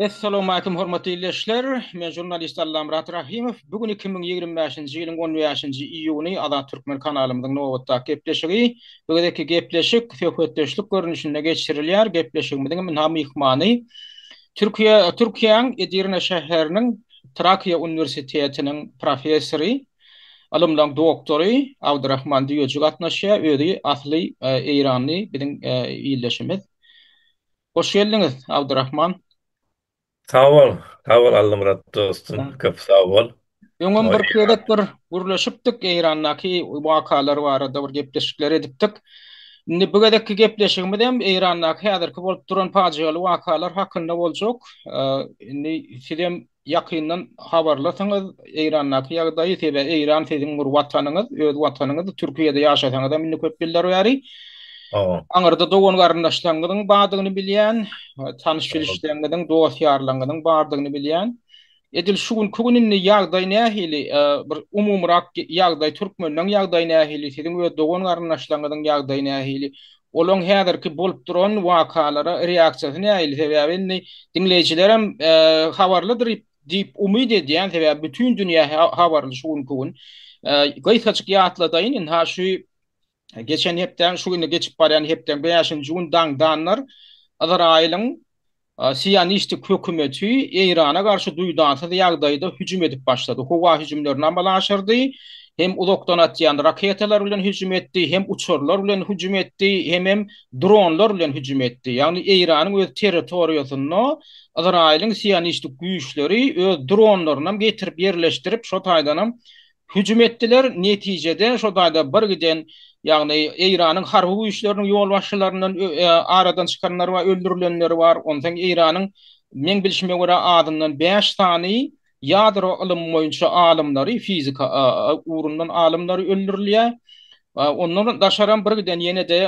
Essalawmalikim hormatly ildeşler! Men žurnalist Allamyrat Rahymow. Bu gün 2025-nji ýylyň on bäşinji iýuny Azat Türkmen kanalymyzyň nobatdaky gepleşigi. Bu gezekki gepleşik söhbetdeşlik görnüşinde geçirilýär. Gepleşigimiziň hem ynha myhmany Türkiýe Türkiýäň Edirne şäheriniň Trakiýa uniwersitetiniň professory, ylymlaryň doktory Abdurahman Düýeji gatnaşýar. Özi asly eýranly biziň ildeşimiz. Hoş geldiňiz, Abdurahman. Sag bol, sag bol Allamyrat dostum, köp sag bol. Öňem bir gezek bir gürleşipdik, Eýrandaky wakalar barada bir gepleşikler edipdik. Indi bu gezekki gepleşigimiz hem Eýrandaky häzirki bolup duran pajygaly wakalar hakynda boljak. Indi sizem ýakyndan habarlysyňyz Eýrandaky ýagdaýy, sebäbi Eýran siziň bir watanyňyz, öz watanyňyz, Türkiýede ýaşasaňyz hem indi köp ýyllar bäri. Aňyrda dogan-garyndaşlaryňyzyň bardygyny bilýän, tanyş-bilişleriňiziň, dost-ýarlaryňyzyň bardygyny bilýän. Edil şu günki gün indi ýagdaý nähili, bir umumyrak ýagdaý, türkmenleň ýagdaýy nähili, siziň öz dogan-garyndaşlaryňyzyň ýagdaýy nähili, olaň häzirki bolup duran wakalara reaksiýasy nähili, sebäbi indi diňleýjilerem habarlydyr diýip umyt edýän, sebäbi bütin dünýä habarly şu günki gün. Gysgajyk ýatladaýyn, ynha şu Geçen hepdäň, şu günde geçip barýan hepdäň bäşinji gün daňdanlar Yzraýylyň sionistik hökümeti Eýrana garşy duýdansyz ýagdaýda hüjüm edip başlady. Howa hüjümlerini amala aşyrdy, hem uzakdan atýan raketalar bilen hüjüm etdi, hem uçarlar bilen hüjüm etdi, hemem dronlar bilen hüjüm etdi. Ýagny Eýranyň öz territoriýasynda Yzraýylyň sionistik güýçleri öz dronlarynam getirip ýerleşdirip, şo taýdanam hüjüm etdiler. Netijede, şo taýda bir giden, ýagny Eýranyň harby güýçleriniň ýolbaşçylaryndan aradan çykanlar bar, öldürilenleri bar. Onsoň Eýranyň, meň bilşime görä, azyndan bäş sany ýadro ylymy boýunça alymlary, fizika ugrundan alymlary öldürilýär. Ondan daşaram bir giden ýene-de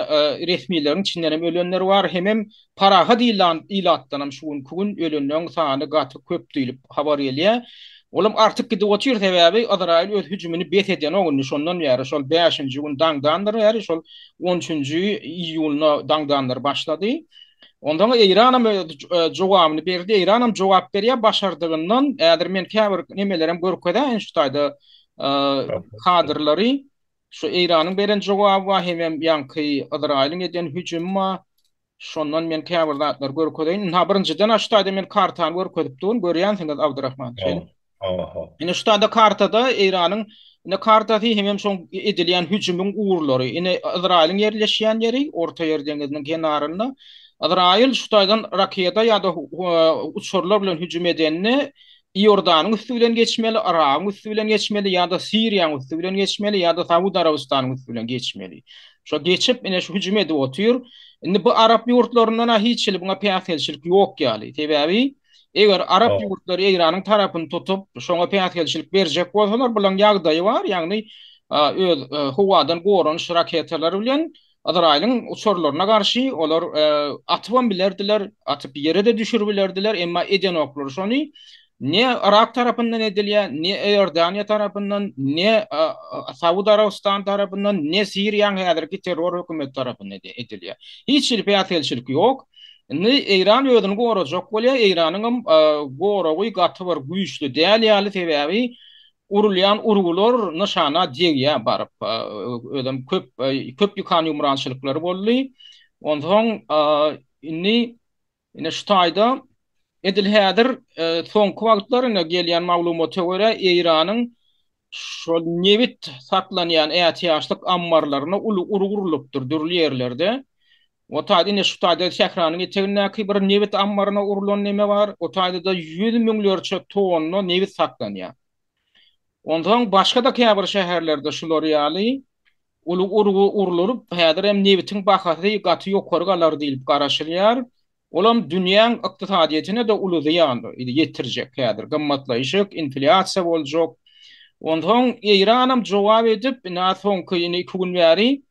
resmileriň içinden hem ölenler bar. Hemem Parahat ilatdanam şu günki gün ölenleň sany gaty köp diýlip habar gelýär. Olam artyk gidip otyr, sebäbi Yzraýyl öz hüjümini bes edenok indi şondan bäri, şol bäşinji gün daňdandyr bäri, şol on üçünji iýunda daňdandyr başlady. Onsoň Eýranam öz jogabyny berdi, Eýranam jogap berýär başardygyndan. Häzir men käbir nemelerem görkezäýin şu taýda kadrlary. Şu Eýranyň beren jogaby bar, hemem ýaňky Yzraýylyň eden hüjümi bar. Şondan men käbir zatlary görkezeýin. Ynha, birinjiden-ä şu taýda men kartany görkezip durun, görýänsiňiz, Abdurrahman, şeýle? Hawa. Ine, şu taýda kartada Eýranyň ine kartasy hemem şoň edilýän hüjümiň ugurlary. Ine, Yzraýylyň ýerleşýän ýeri, Orta Ýer deňiziniň kenarynda. Yzraýyl şu taýdan raketa ýa-da uçarlar bilen hüjüm edende, Iordanyň üsti bilen geçmeli, Yragyň üsti bilen geçmeli ýa-da Siriýanyň üsti bilen geçmeli ýa-da Saud Arabystanyň üsti bilen geçmeli. Şo geçip ine şu hüjüm edip otyr. Indi bu arap ýurtlaryndan-a hiç hili buňa päsgelçilik ýok ýaly. Sebäbi eger arap ýurtlary Eýranyň tarapyny tutup, şoňa päsgelçilik berjek bolsalar, bulaň ýagdaýy bar, ýagny öz howadan goranyş raketalary bilen Yzraýylyň uçarlaryna garşy olar atybam bilerdiler, atyp ýere-de düşüribilerdiler, emma edenoklar şony. Ne Yrak tarapyndan edilýär, ne Iordaniýa tarapyndan, ne Saud Arabystany tarapyndan, ne Siriýanyň häzirki terror hökümeti tarapyndan edilýär. Hiç hili päsgelçilik ýok. Indi Eýran özüni gorajak bolýar. Eýranyňam goragy gaty bir güýçli däl ýaly, sebäbi Urulýan urgular nyşana degýär baryp. Özem köp köp ýykan-ýumrançylyklary boldy. Onsoň indi ine şu taýda edil häzir soňky wagtlar ine gelýän maglumata görä Eýranyň şol nebit saklanýan ätiýaçlyk ammarlaryna uly urgy urlupdyr dürli ýerlerde. O taýda ine şu taýda sähranyň etegindäki bir nebit ammaryna urlan neme bar. O taýda-da ýüz müňlerçe tonna nebit saklanýar. Onsoň başga-da käbir şäherlerde şular ýaly uly urgy urluryp, häzir hem nebitiň bahasy gaty ýokary galar diýlip garaşylýar. Olam dünýäň ykdysadyýetine-de uly zyýan ýetirjek häzir. Gymmatlaýjak, inflýasiýa boljak. Onsoň Eýranam jogap edip, ine soňky ine iki gün bäri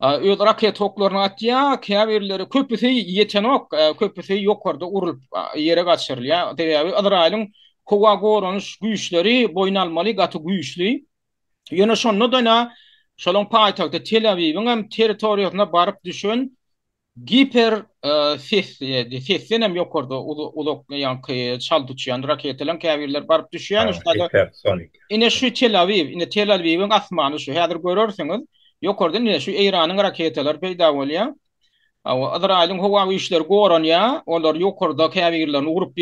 Öz raketa oklaryny atýar, käbirleri, köpüsi ýetenok, köpüsi ýokarda urlup ýere gaçyrylýar. Sebäbi Yzraýylyň howa goranyş güýçleri boýun almaly gaty güýçli. Ýöne şonda-da ine şolaň paýtagty Tel-Awiwiň hem territoriýasyna baryp düşen. Giper ses sesden hem ýokarda uzak ýaňky çalt uçýan raketalaryň käbirleri baryp düşýän şu taýda. Hipersonik. Ine şu Tel Awiw, ine Tel Awiwiň asmany şu. Häzir görersiňiz, ýokardan ine şu Eýranyň raketalary peýda bolýar. Hawa, Yzraýylyň howa güýçleri goranýar, olar ýokarda käbirlerini urup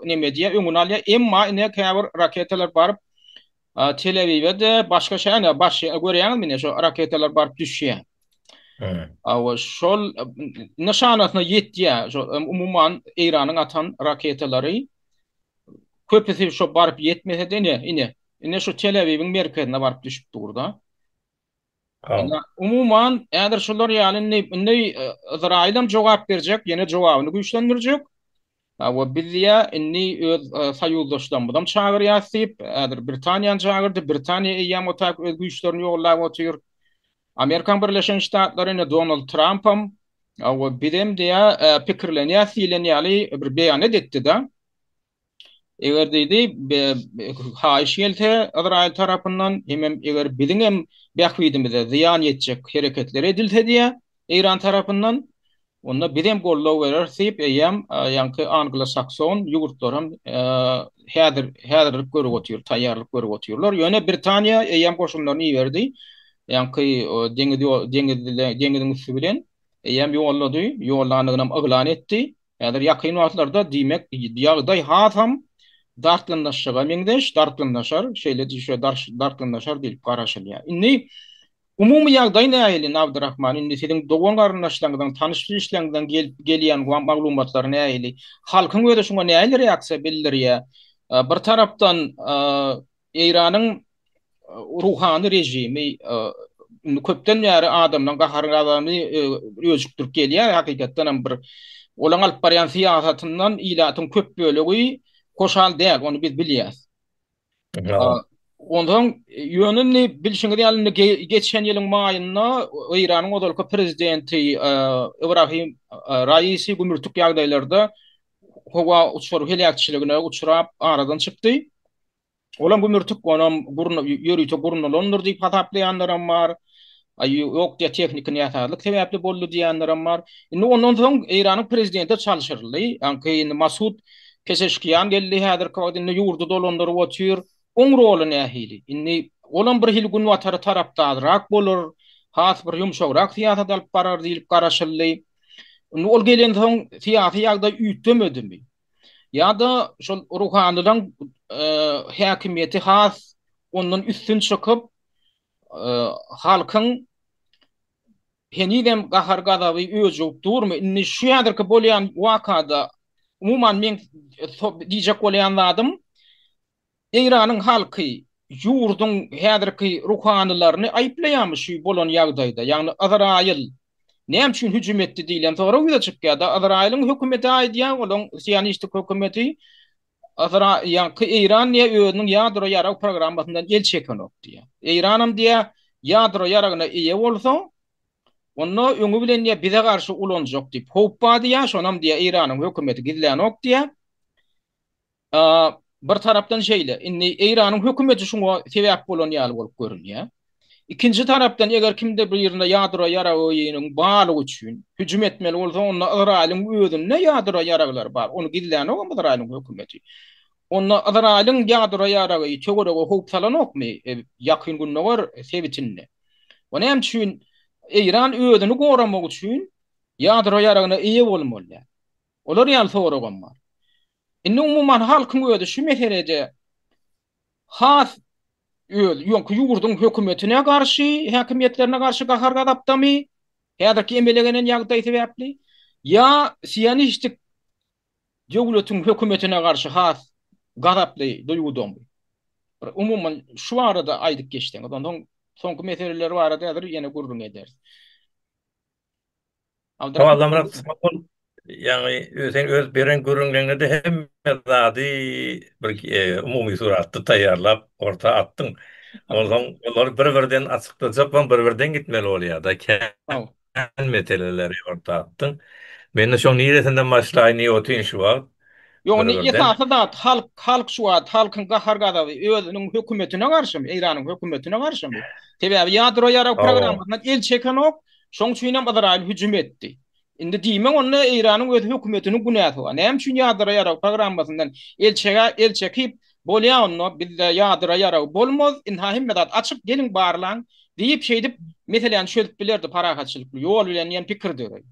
neme edýär, öňüni alýar. Emma ine käbir raketalar baryp Tel Awiwe-de başga şähere baş görýäňizmi ine şu raketalar baryp düşýär. Hawa, şol nyşanasyna ýetýär. Şo umuman Eýranyň atan raketalary köpüsi şo baryp ýetmese-de ine, ine, ine şu Tel Awiwiň merkezine baryp düşüp dur-da. Ine, umuman häzir şular ýaly indi indi Yzraýylam jogap berjek, ýene jogabyny güýçlendirjek. Hawa, biz diýýär, indi öz soýuzdaşlarymyzam çagyrýas diýip, häzir Britaniýany çagyrdy. Britaniýa eýýäm o taýk öz güýçlerini ýollap otyr. Amerikan Birleşen Ştatlary indi Donald Trampam, hawa, bizem diýýär, pikirlenýäs diýlen ýaly bir beýanat etdi-de. Eger diýdi, haýyş gelse Yzraýyl tarapyndan, hemem eger biziň hem bähbidimize zyýan ýetjek hereketler edilse diýýär, Eýran tarapyndan, onda biz hem goldaw bereris diýip, eýýäm ýaňky anglo-sakson ýurtlar hem häzir häzirlik görüp otyr, taýýarlyk görüp otyrlar. Ýöne Britaniýa eýýäm goşunlaryny iberdi. Ýaňky deňiz deňiz deňiziň üsti bilen eýýäm ýollady, ýollandygyny hem yglan etdi. Häzir ýakyn wagtlarda diýmek ýagdaý hasam dartgynlaşjaga meňzeş, dartgynlaşar, şeýle diýşe dartgynlaşar diýlip garaşylýar. Indi umumy ýagdaý nähili Abdyrahman? Indi siziň dogan-garyndaşlaryňyzyň, tanyş-bilişleriňizden gelip gelýän maglumatlar nähili? Halkyň özi şuňa nähili reaksiýa bildirýär? Bir tarapdan Eýranyň ruhany režimi indi köpden bäri adamlaryň gahar-gazabyny öjükdirip gelýär. Hakykatdan hem bir olaň alyp barýan syýasatyndan ilatyň köp bölegi hoşal däl, ony biz bilýäris. Onsoň ýöne indi bilşiňiz ýaly indi geçen ýylyň maýynda Eýranyň ozalky prezidenti Ibrahim Raisi gümürtik ýagdaýlarda howa uçar heläkçiligine uçrap aradan çykdy. Olam gümürtik, onam ýörite gurnalandyr diýip hasaplaýanlaram bar. Aý, ýok diýýär, tehniki näsazlyk sebäpli boldy diýýänlerem bar. Indi ondan soň Eýranyň prezidenti çalşyryldy. Ýaňky indi Masud Pezeşkiýan geldi häzirki wagt indi ýurdy dolandyryp otyr. Oň roly nähili? Indi olam bir hili günbatara tarapdarrak bolar, has bir ýumşagrak syýasat alyp barar diýlip garaşyldy. Indi ol gelensoň syýasy ýagdaý üýtgemedimi? Ýa-da şol ruhanylaryň häkimiýeti has ondan üstün çykyp, halkyň henizem gahar-gazaby öjügip durmy? Indi şu häzirki bolýan wakada umuman meň diýjek bolýan zadym, Eýranyň halky ýurduň häzirki ruhanylaryny aýyplaýarmy şu bolan ýagdaýda? Ýagny Yzraýyl näme üçin hüjüm etdi diýlen sorag ýüze çykýar-da. Yzraýylyň hökümeti aýdýar, olaň sionistik hökümeti Yzra ýaňky Eýran diýýär özüniň ýadro ýarag programmasyndan el çekenok diýýär. Eýranam diýýär ýadro ýaragyna eýe bolsa, onda öňi bilen diýýär bize garşy ulanjak diýip howp bar diýýär, şonam diýýär Eýranyň hökümeti gizlänok diýýär. Bir tarapdan şeýle, indi Eýranyň hökümeti şuňa sebäp bolan ýaly bolup görünýär. Ikinji tarapdan, eger kimdir birine ýadro ýaragynyň barlygy üçin hüjüm etmeli bolsa, onda Yzraýylyň özünde ýadro ýaraglary bar. Ony gizlänogam Yzraýylyň hökümeti. Onda Yzraýylyň ýadro ýaragy töwerege howp salanokmy Ýakyn Gündogar sebitinde? O näme üçin Eýran özüni goramak üçin ýadro ýaragyna eýe bolmaly däl? Olar ýaly soragam bar. Indi umuman halkyň özi şu meselede has öz ýoňky ýurduň hökümetine garşy, häkimiýetlerine garşy gahar-gazapdamy, häzirki emele gelen ýagdaý sebäpli, ýa sionistik döwletiň hökümetine garşy has gazaply duýgudamy? Bir umuman şu barada aýdyp geçseňiz, onsoň soňky meseleler barada häzir ýene gürrüň ederis. Allamyrat sag bol. Ýagny sen öz beren gürrüňleriňde hemme zady bir umumy suratda taýýarlap orta atdyň. Onsoň olary bir-birden açyklajak bolsaň bir-birden gitmeli bolýar-da. Kän meseleleri orta atdyň. Men-de şoň niresinden başlaýyn diýip otyryn şu wagt. Ýok, indi esasy zat halk, halk şu wagt halkyň gahar-gazaby özüniň hökümetine garşymy, Eýranyň hökümetine garşymy? Sebäbi ýadro ýarag programmasyndan el çekenok, şoň üçinem Yzraýyl hüjüm etdi. Indi diýmek onda Eýranyň öz hökümetiniň günäsi bar. Näme üçin ýadro ýarag programmasyndan el çege el çekip, bolýa onda bizde ýadro ýaragy bolmaz, ynha hemme zat açyk, geliň barlaň diýip şeýdip meseläni çözüp bilerdi parahatçylykly ýol bilen diýen pikir döreýär.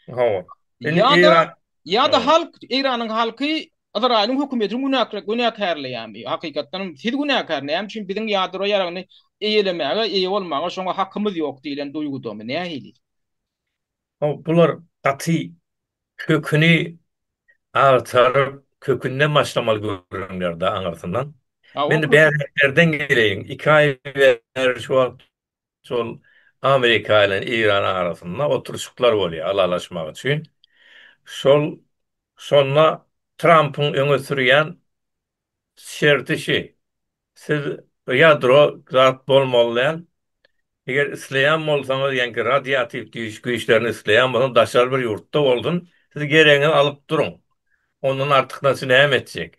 Hawa. Indi Ýa-da Eýran ýa-da Hawa. halk Eýranyň halky Yzraýylyň hökümetini günäkärleýärmi? Hakykatdan hem siz günäkär, näme üçin biziň ýadro ýaragyny eýelemäge, eýe bolmaga şoňa hakymyz ýok diýlen duýgudamy? Nähili? Hawa, bular gaty köküni agtaryp, kökünden başlamaly gürrüňler-de aňyrsyndan. Ha, o Men kök bähbitlerden geleýin. Iki aý bäri şu wagt şol Amerika bilen Eýran arasynda oturyşyklar bolýar ylalaşmak üçin. Şol şonda Trampyň öňe sürýän Şerti şi, siz ýadro zat bolmaly däl. Eger isleýän bolsaňyz, ýaňky radiatiw düýş güýçlerini isleýän bolsaňyz daşary bir ýurtda bolsun, siz geregiňizi alyp duruň. Ondan artykmaçy näme etjek?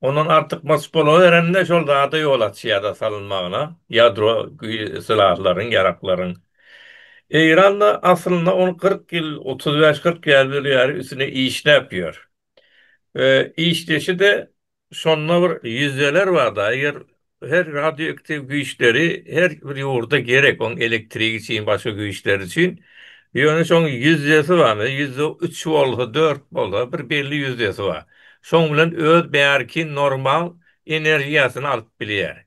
Ondan artykmaç bolaberende şol zada ýol açýar-da salynmagyna, ýadro silahlaryň, ýaraklaryň. Eýran-da aslynda ony 40 ýyl, 35-40 ýyl bäri üstünde işläp ýör. Işleşi-de şonda bir ýüzdeler bar-da, eger her radioaktiw güýçleri her bir ýurda gerek, oň elektrigi üçin, başga güýçleri üçin. Ýöne şoň ýüzdesi bar, meselem, 3% bolsa, 4 bolsa, bir belli ýüzdesi bar. Şoň bilen öz bärki normal energiýasyny alyp bilýär.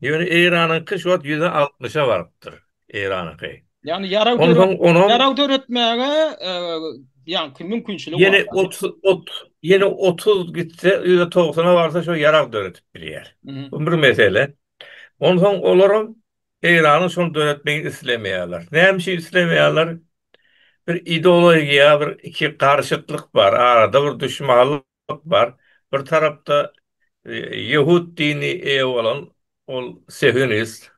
Ýöne Eýranyňky şu wagt ýüzde altmyşa barypdyr. Eýranyňky. Ýagny ýarag döret Onsoň onam ýarag döretmäge ýaňky mümkinçiligi ýene bar. 30 ot ýene 30 gitse, ýüzde togsana barsa şo ýarag döretip bilýär. Bu bir mesele. Onsoň olaram Eýranyň şony döretmegini islemeýärler. Näme üçin islemeýärler? Bir ideologiýa, bir iki garşytlyk bar, arada bir duşmanlyk bar. Bir tarapda ýehud dini eýe bolan ol sionist,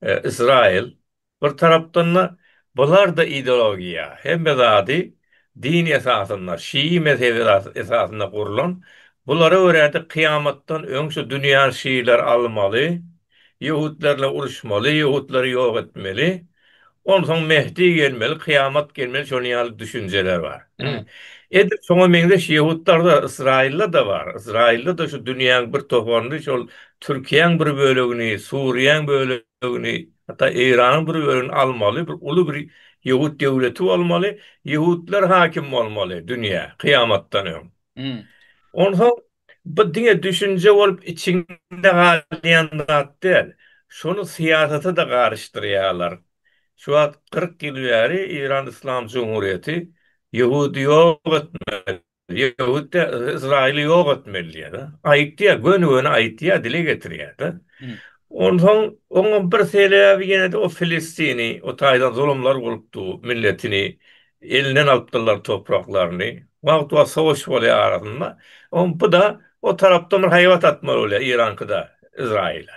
Ysraýyl, bir tarapdan-da bular-da ideologiýa, hemme zady din esasynda, şii mezhebi esasynda gurlan, bulara görä-de kyýamatdan öň şu dünýäni şiiler almaly, ýehudlerle uruşmaly, ýehutlary ýok etmeli, Onsoň Mehdi gelmeli, kyýamat gelmeli şonuň ýaly düşünjeler bar. Edil şoňa meňzeş ýehudlarda, Ysraýylda-da bar. Ysraýylda-da şu dünýäň bir toparyny, şol Türkiýäň bir bölegini, Suriýäň bölegini, hatda Eýranyň bir bölegini almaly, bir uly bir ýehud döwleti bolmaly, ýehudlar hakim bolmaly dünýä kyýamatdan öň. Onsoň Bu diňe düşünje bolup içiňde galýan zat däl. Şony syýasata-da garyşdyrýarlar. Şu wagt 40 ýyl bäri Eýran Yslam Jumhurýeti ýehudy ýok etmeli, ýehud däl, Ysraýyly ýok etmeli diýýär-de. Aýtýar, göni-göni aýtýar, dile getirýär-de. Onsoň oňam bir sebäbi ýene-de o Filistini, o taýdan zulumlar bolupdy, milletini Elinden alypdyrlar topraklaryny. Wagt-wagt sowaş bolýar arasynda. Oň bu-da o tarapdan bir haýbat atmaly bolýar Yraňkyda Yzraýyla.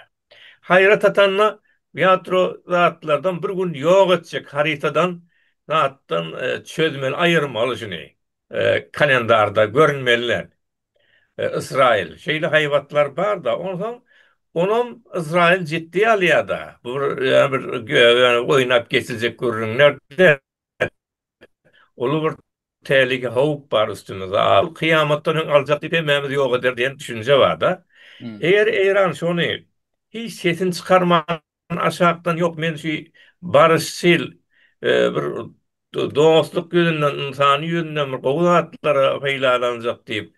Haýrat atanda ýadro zatlardan bir gün ýok etjek harytadan zatdan çözmeli aýyrmaly şuny. Kalendarda görünmeli. Ysraýyl. Şeýle haýbatlar bar-da. Onsoň onam Ysraýyl jiddi alýar-da. Bu bir bir oýnap geçiljek gürrüňler däl. Uly bir tehlike, howp bar üstümizde. Ol kyýamatdan öň aljak diýip hemmämizi ýok eder diýen düşünje bar-da. Eger Eýran şony hiç sesini çykarman aşakdan ýok men şu barysçyl bir dostluk ýüzünden, ynsany ýüzünden bir gowy zatlara peýdalanjak diýip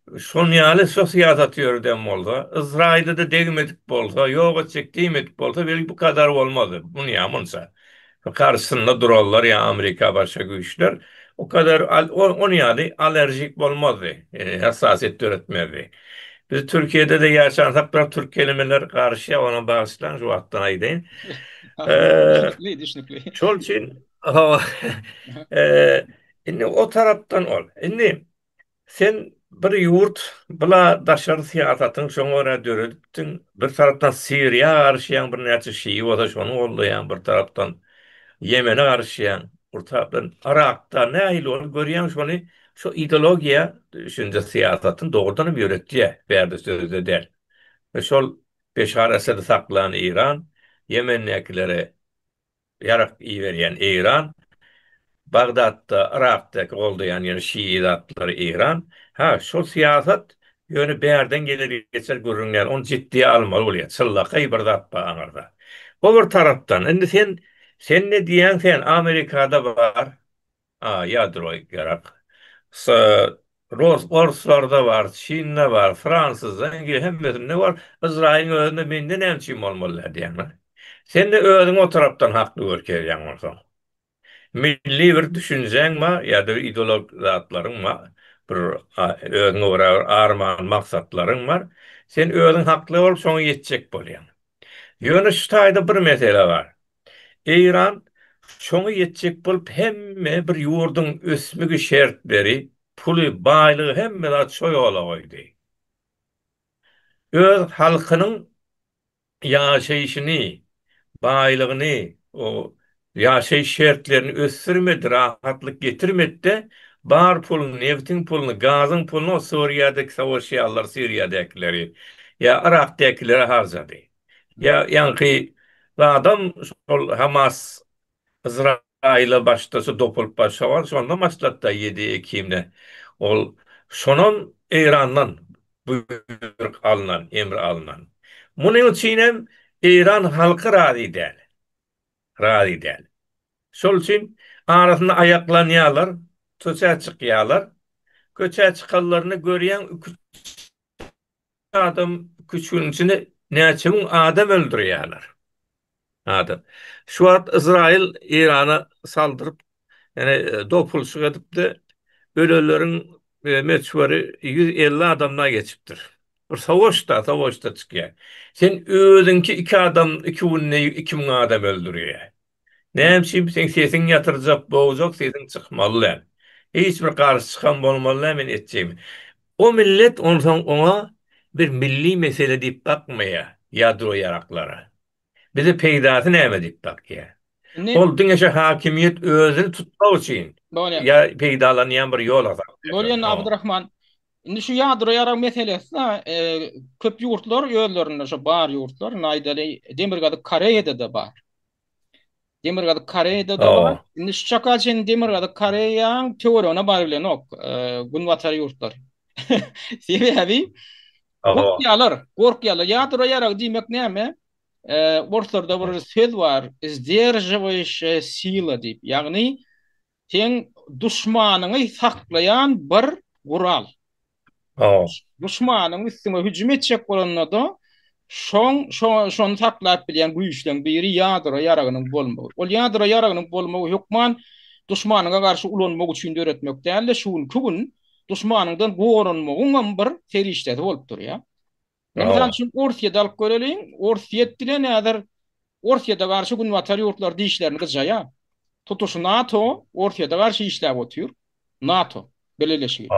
Şon ýaly şo syýasaty ýöreden bolsa, Ysraýyla-da degmedik bolsa, ýok etjek diýmedik bolsa, belki bu kadar bolmazdy. Munýa munça. Garşysynda duranlar ýa Amerika başga güýçler o kadar on ýaly allerjik bolmazdy, hassasiýet döretmezdi. Biz Türkiýede-de ýaşansak biraz türk kelimeler garyşýar, ony bagyşlaň şu wagtdan aýdaýyn. Düşnükli, düşnükli. Şol üçin indi o tarapdan ol. Indi Sen bir ýurt bula daşary syýasatyň şoňa görä döredipdiň. Bir tarapdan Siriýa garyşýaň birnäçe şii bolsa şony goldaýaň bir tarapdan Ýemene garyşýaň bir tarapdan Yrakda nähili bolup görýäň şony şo ideologiýa düşünje syýasatyny dogrudan hem ýöretýär bärde sözde däl. We şol Beşar Esedi saklan Eýran Ýemendäkilere ýarag iberýän Eýran. Bagdatda, Yrakdaky goldaýan ýene şii zatlary Eýran. Ha, şol syýasat ýöne bärden geler geçer gürrüň däl. Ony jitdiýe almaly bolýar. Çynlakaý bir zat bar aňyrda. O bir tarapdan, indi sen sen ne diýýäň sen Amerikada bar. A, ýadro ýarak. S, Rus, orslarda bar, çinde bar, fransuzda, inglis hemmesinde bar. Yzraýylyň özünde mende näme üçin bolmaly däl diýýäňmi? Sen-de özüňi o tarapdan hakly görkezýäň onsoň. Milli bir düşünjäň bar ýa-da bir ideologik zatlaryň bar, bir özüňe görä bir arman maksatlaryň bar. Sen özüň hakly bolup şoňa ýetjek bolýaň. Ýöne şu taýda bir mesele bar. Eýran şoňa ýetjek bolup hemme bir ýurduň ösmegi şertleri, puly, baýlygy hemme zat şo ýola goýdy. Öz halkynyň ýaşaýşyny, baýlygyny, o ýaşaýyş şertlerini ösdürmedi, rahatlyk getirmedi-de, bar puluny, nebtiň puluny, gazyň puluny o Suriýadaki savaşýanlar, Siriýadäkileri ýa Yrakdäkilere harjady. Ýa ýaňky zadam şol Hamas Yzraýyla başda şu dopulyp başlagan şondan başlatda ýedi Ekimde. Ol şonam Eýrandan buýruk alnan, emr alnan. Munuň üçinem Eýran halky razy däl. Razy däl. Şol üçin arasynda aýaklanýarlar, köçä çykýarlar. Köçä çykanlarynda görýäň iki-üç adam iki-üç günüň içinde näçe müň adam öldürýärler. Adam. Şu wagt Yzraýyl Eýrana saldyryp, ýani dopulyşyk edipdi. Ölenleriň möçberi 150 adamdan geçipdir. Bir savaşda, savaşda çykýar. Sen özüňki iki adam iki günde 2000 adam öldürýär. Näme üçin seň sesiňi ýatyrjak, bogjak sesiň çykmaly däl. Hiç bir garşy çykan bolmaly däl men etjegimi. O millet onsoň oňa bir milli mesele diýip bakmaýar ýadro ýaraklara. Bize peýdasy näme diýip bakýar. Indi Ol diňe şo hakimiýet özüni tutmak üçin Bolýar. ýa peýdalanýan bir ýol hasaplaýar. Bolýar indi Abdurahman. Indi şu ýadro ýarag meselesi köp ýurtlar özlerinde şo bar ýurtlar, indi aýdaly Demirgazyk Koreýada-da bar. Demirgazyk Koreýada-da bar. Indi şu çaka çenli Demirgazyk Koreýaň töweregine barybilenok günbatar ýurtlary. Sebäbi gorkýarlar, gorkýarlar. Ýadro ýaragy diýmek näme? Orslarda bir söz bar, sdерживающая sila diýip. Ýagny seň duşmanyňy saklaýan bir gural. Duşmanyň üstüňe hüjüm etjek bolanda-da, şoň şony saklap bilýän güýçleň biri ýadro ýaragynyň bolmagy. Ol ýadro ýaragynyň bolmagy hökman duşmanyňa garşy ulanmak üçin döretmek däl-de, şu günki gün duşmanyňdan goranmagyňam bir serişdesi bolup durýar. Mysal üçin, Orsýeti alyp göreliň. Orsýet bilen häzir Orsýete garşy günbatar ýurtlary dişlerini gyjaýar. Tutuş NATO Orsýete garşy işläp otyr. NATO bileleşigi.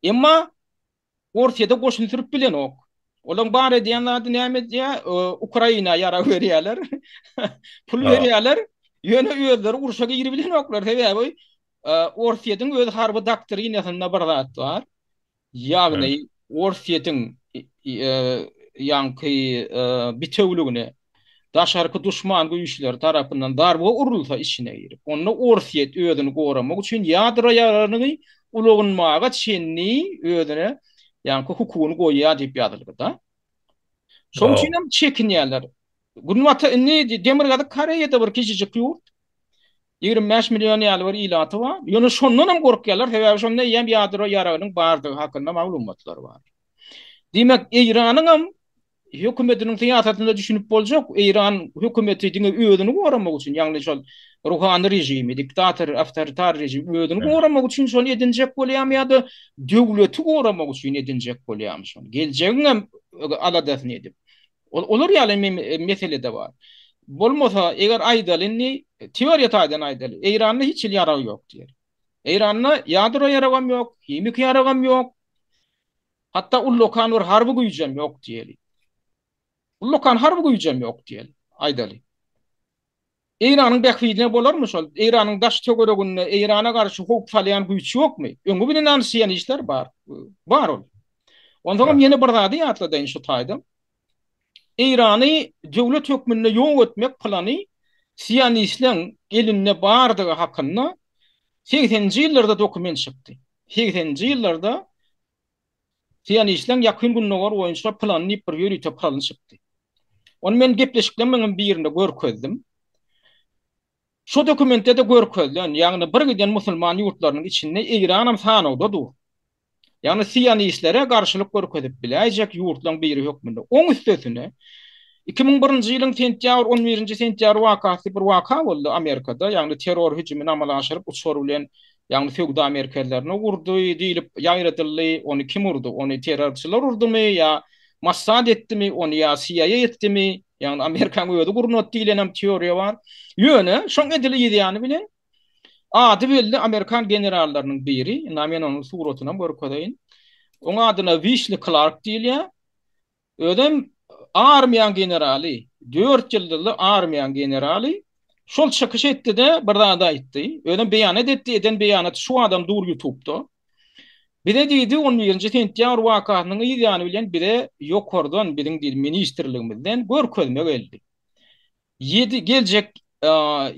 Emma Orsýete goşun sürüp bilenok. Olaň bar edýän zady näme edýär? Ukraina ýarag berýärler. Pul berýärler. Ýöne özleri urşa giribilenoklar. Sebäbi Orsýetiň öz harby doktrinasynda bir zat bar. Ýagny Orsýetiň ýaňky bitewüligine daşarky duşman güýçleri tarapyndan zarba urulsa içine girip, onda Orsýet özüni goramak üçin ýadro ýaragyny ulanmaga çenli özüne ýaňky hukugyny goýýar diýip ýazylgyda. Şonuň üçin hem çekinýärler. Günbatar indi Demirgazyk Koreýada bir kiçijik ýurt. 25 million ýaly bir ilaty bar. Ýöne şondan hem gorkýarlar, sebäbi şonda eýýäm ýadro ýaragynyň bardygy hakynda maglumatlar bar. Diýmek, Eýranyň hem hökümetiniň syýasatynda düşünip boljak, Eýran hökümeti diňe özüni goramak üçin, ýagny şol ruhany režimi, diktator, awtoritar režim özüni goramak üçin şony edinjek bolýarmy ýa-da döwleti goramak üçin edinjek bolýarmy şony? Geljegiň hem aladasyny edip. Olar ýaly mesele-de bar. Bolmasa, eger aýdaly indi, teoriýa taýdan aýdaly, Eýranda hiç hili ýarag ýok diýeli. Eýranda ýadro ýaragam ýok, himiki ýaragam ýok, hatda ullakan bir harby güýjem ýok diýeli. Ullakan harby güýjem ýok diýeli, aýdaly. Eýranyň bähbidine bolarmy şol? Eýranyň daş töwereginde Eýrana garşy howp salýan güýç ýokmy? Öňi bilen anyşýan işler bar. Bar ol. Onsoňam ýene bir zady ýatladaýyn şu taýda. Eýrany döwlet hökmünde ýok etmek plany. Sionistleň elinde bardygy hakynda segseninji ýyllarda dokument çykdy. Segseninji ýyllarda Sionistleň Ýakyn Gündogar boýunça plany diýip bir ýörite plany çykdy. Ony men gepleşiklerimiň birinde görkezdim. Şo dokumentde-de görkezilen, ýagny bir giden musulman ýurtlarynyň içinde Eýranam sanawda dur. Ýagny sionistlere garşylyk görkezip biläýjek ýurtlaryň biri hökmünde. Oň üstesine, 2001-nji ýylyň sentýabr, on birinji sentýabr wakasy diýip bir waka boldy Amerikada, ýagny terror hüjümini amala aşyryp uçar bilen, ýagny söwda merkezlerine urdy diýlip ýaýradyldy. Ony kim urdy? Ony terrorçylar urdumy ýa Mossad etdimi, ony ýa CIA etdimi? Ýagny Amerikanyň özi gurnady diýlenem teoriýa bar. Ýöne şoň edil yz ýany bilen Ady belli amerikan generallarynyň biri, ynha men onuň suratynam görkezeýin. Oň adyna Wişli Klark diýilýär. Özem armiýaň generaly, dört ýyldyzly armiýaň generaly. Şol çykyş etdi-de bir zat aýtdy. Özem beýanat etdi, eden beýanaty şu adam dur ýutubda. Bize diýdi, on birinji sentýabr wakasynyň yz ýany bilen bize ýokardan, biziň diýdi ministrligimizden görkezme geldi. Ýedi geljek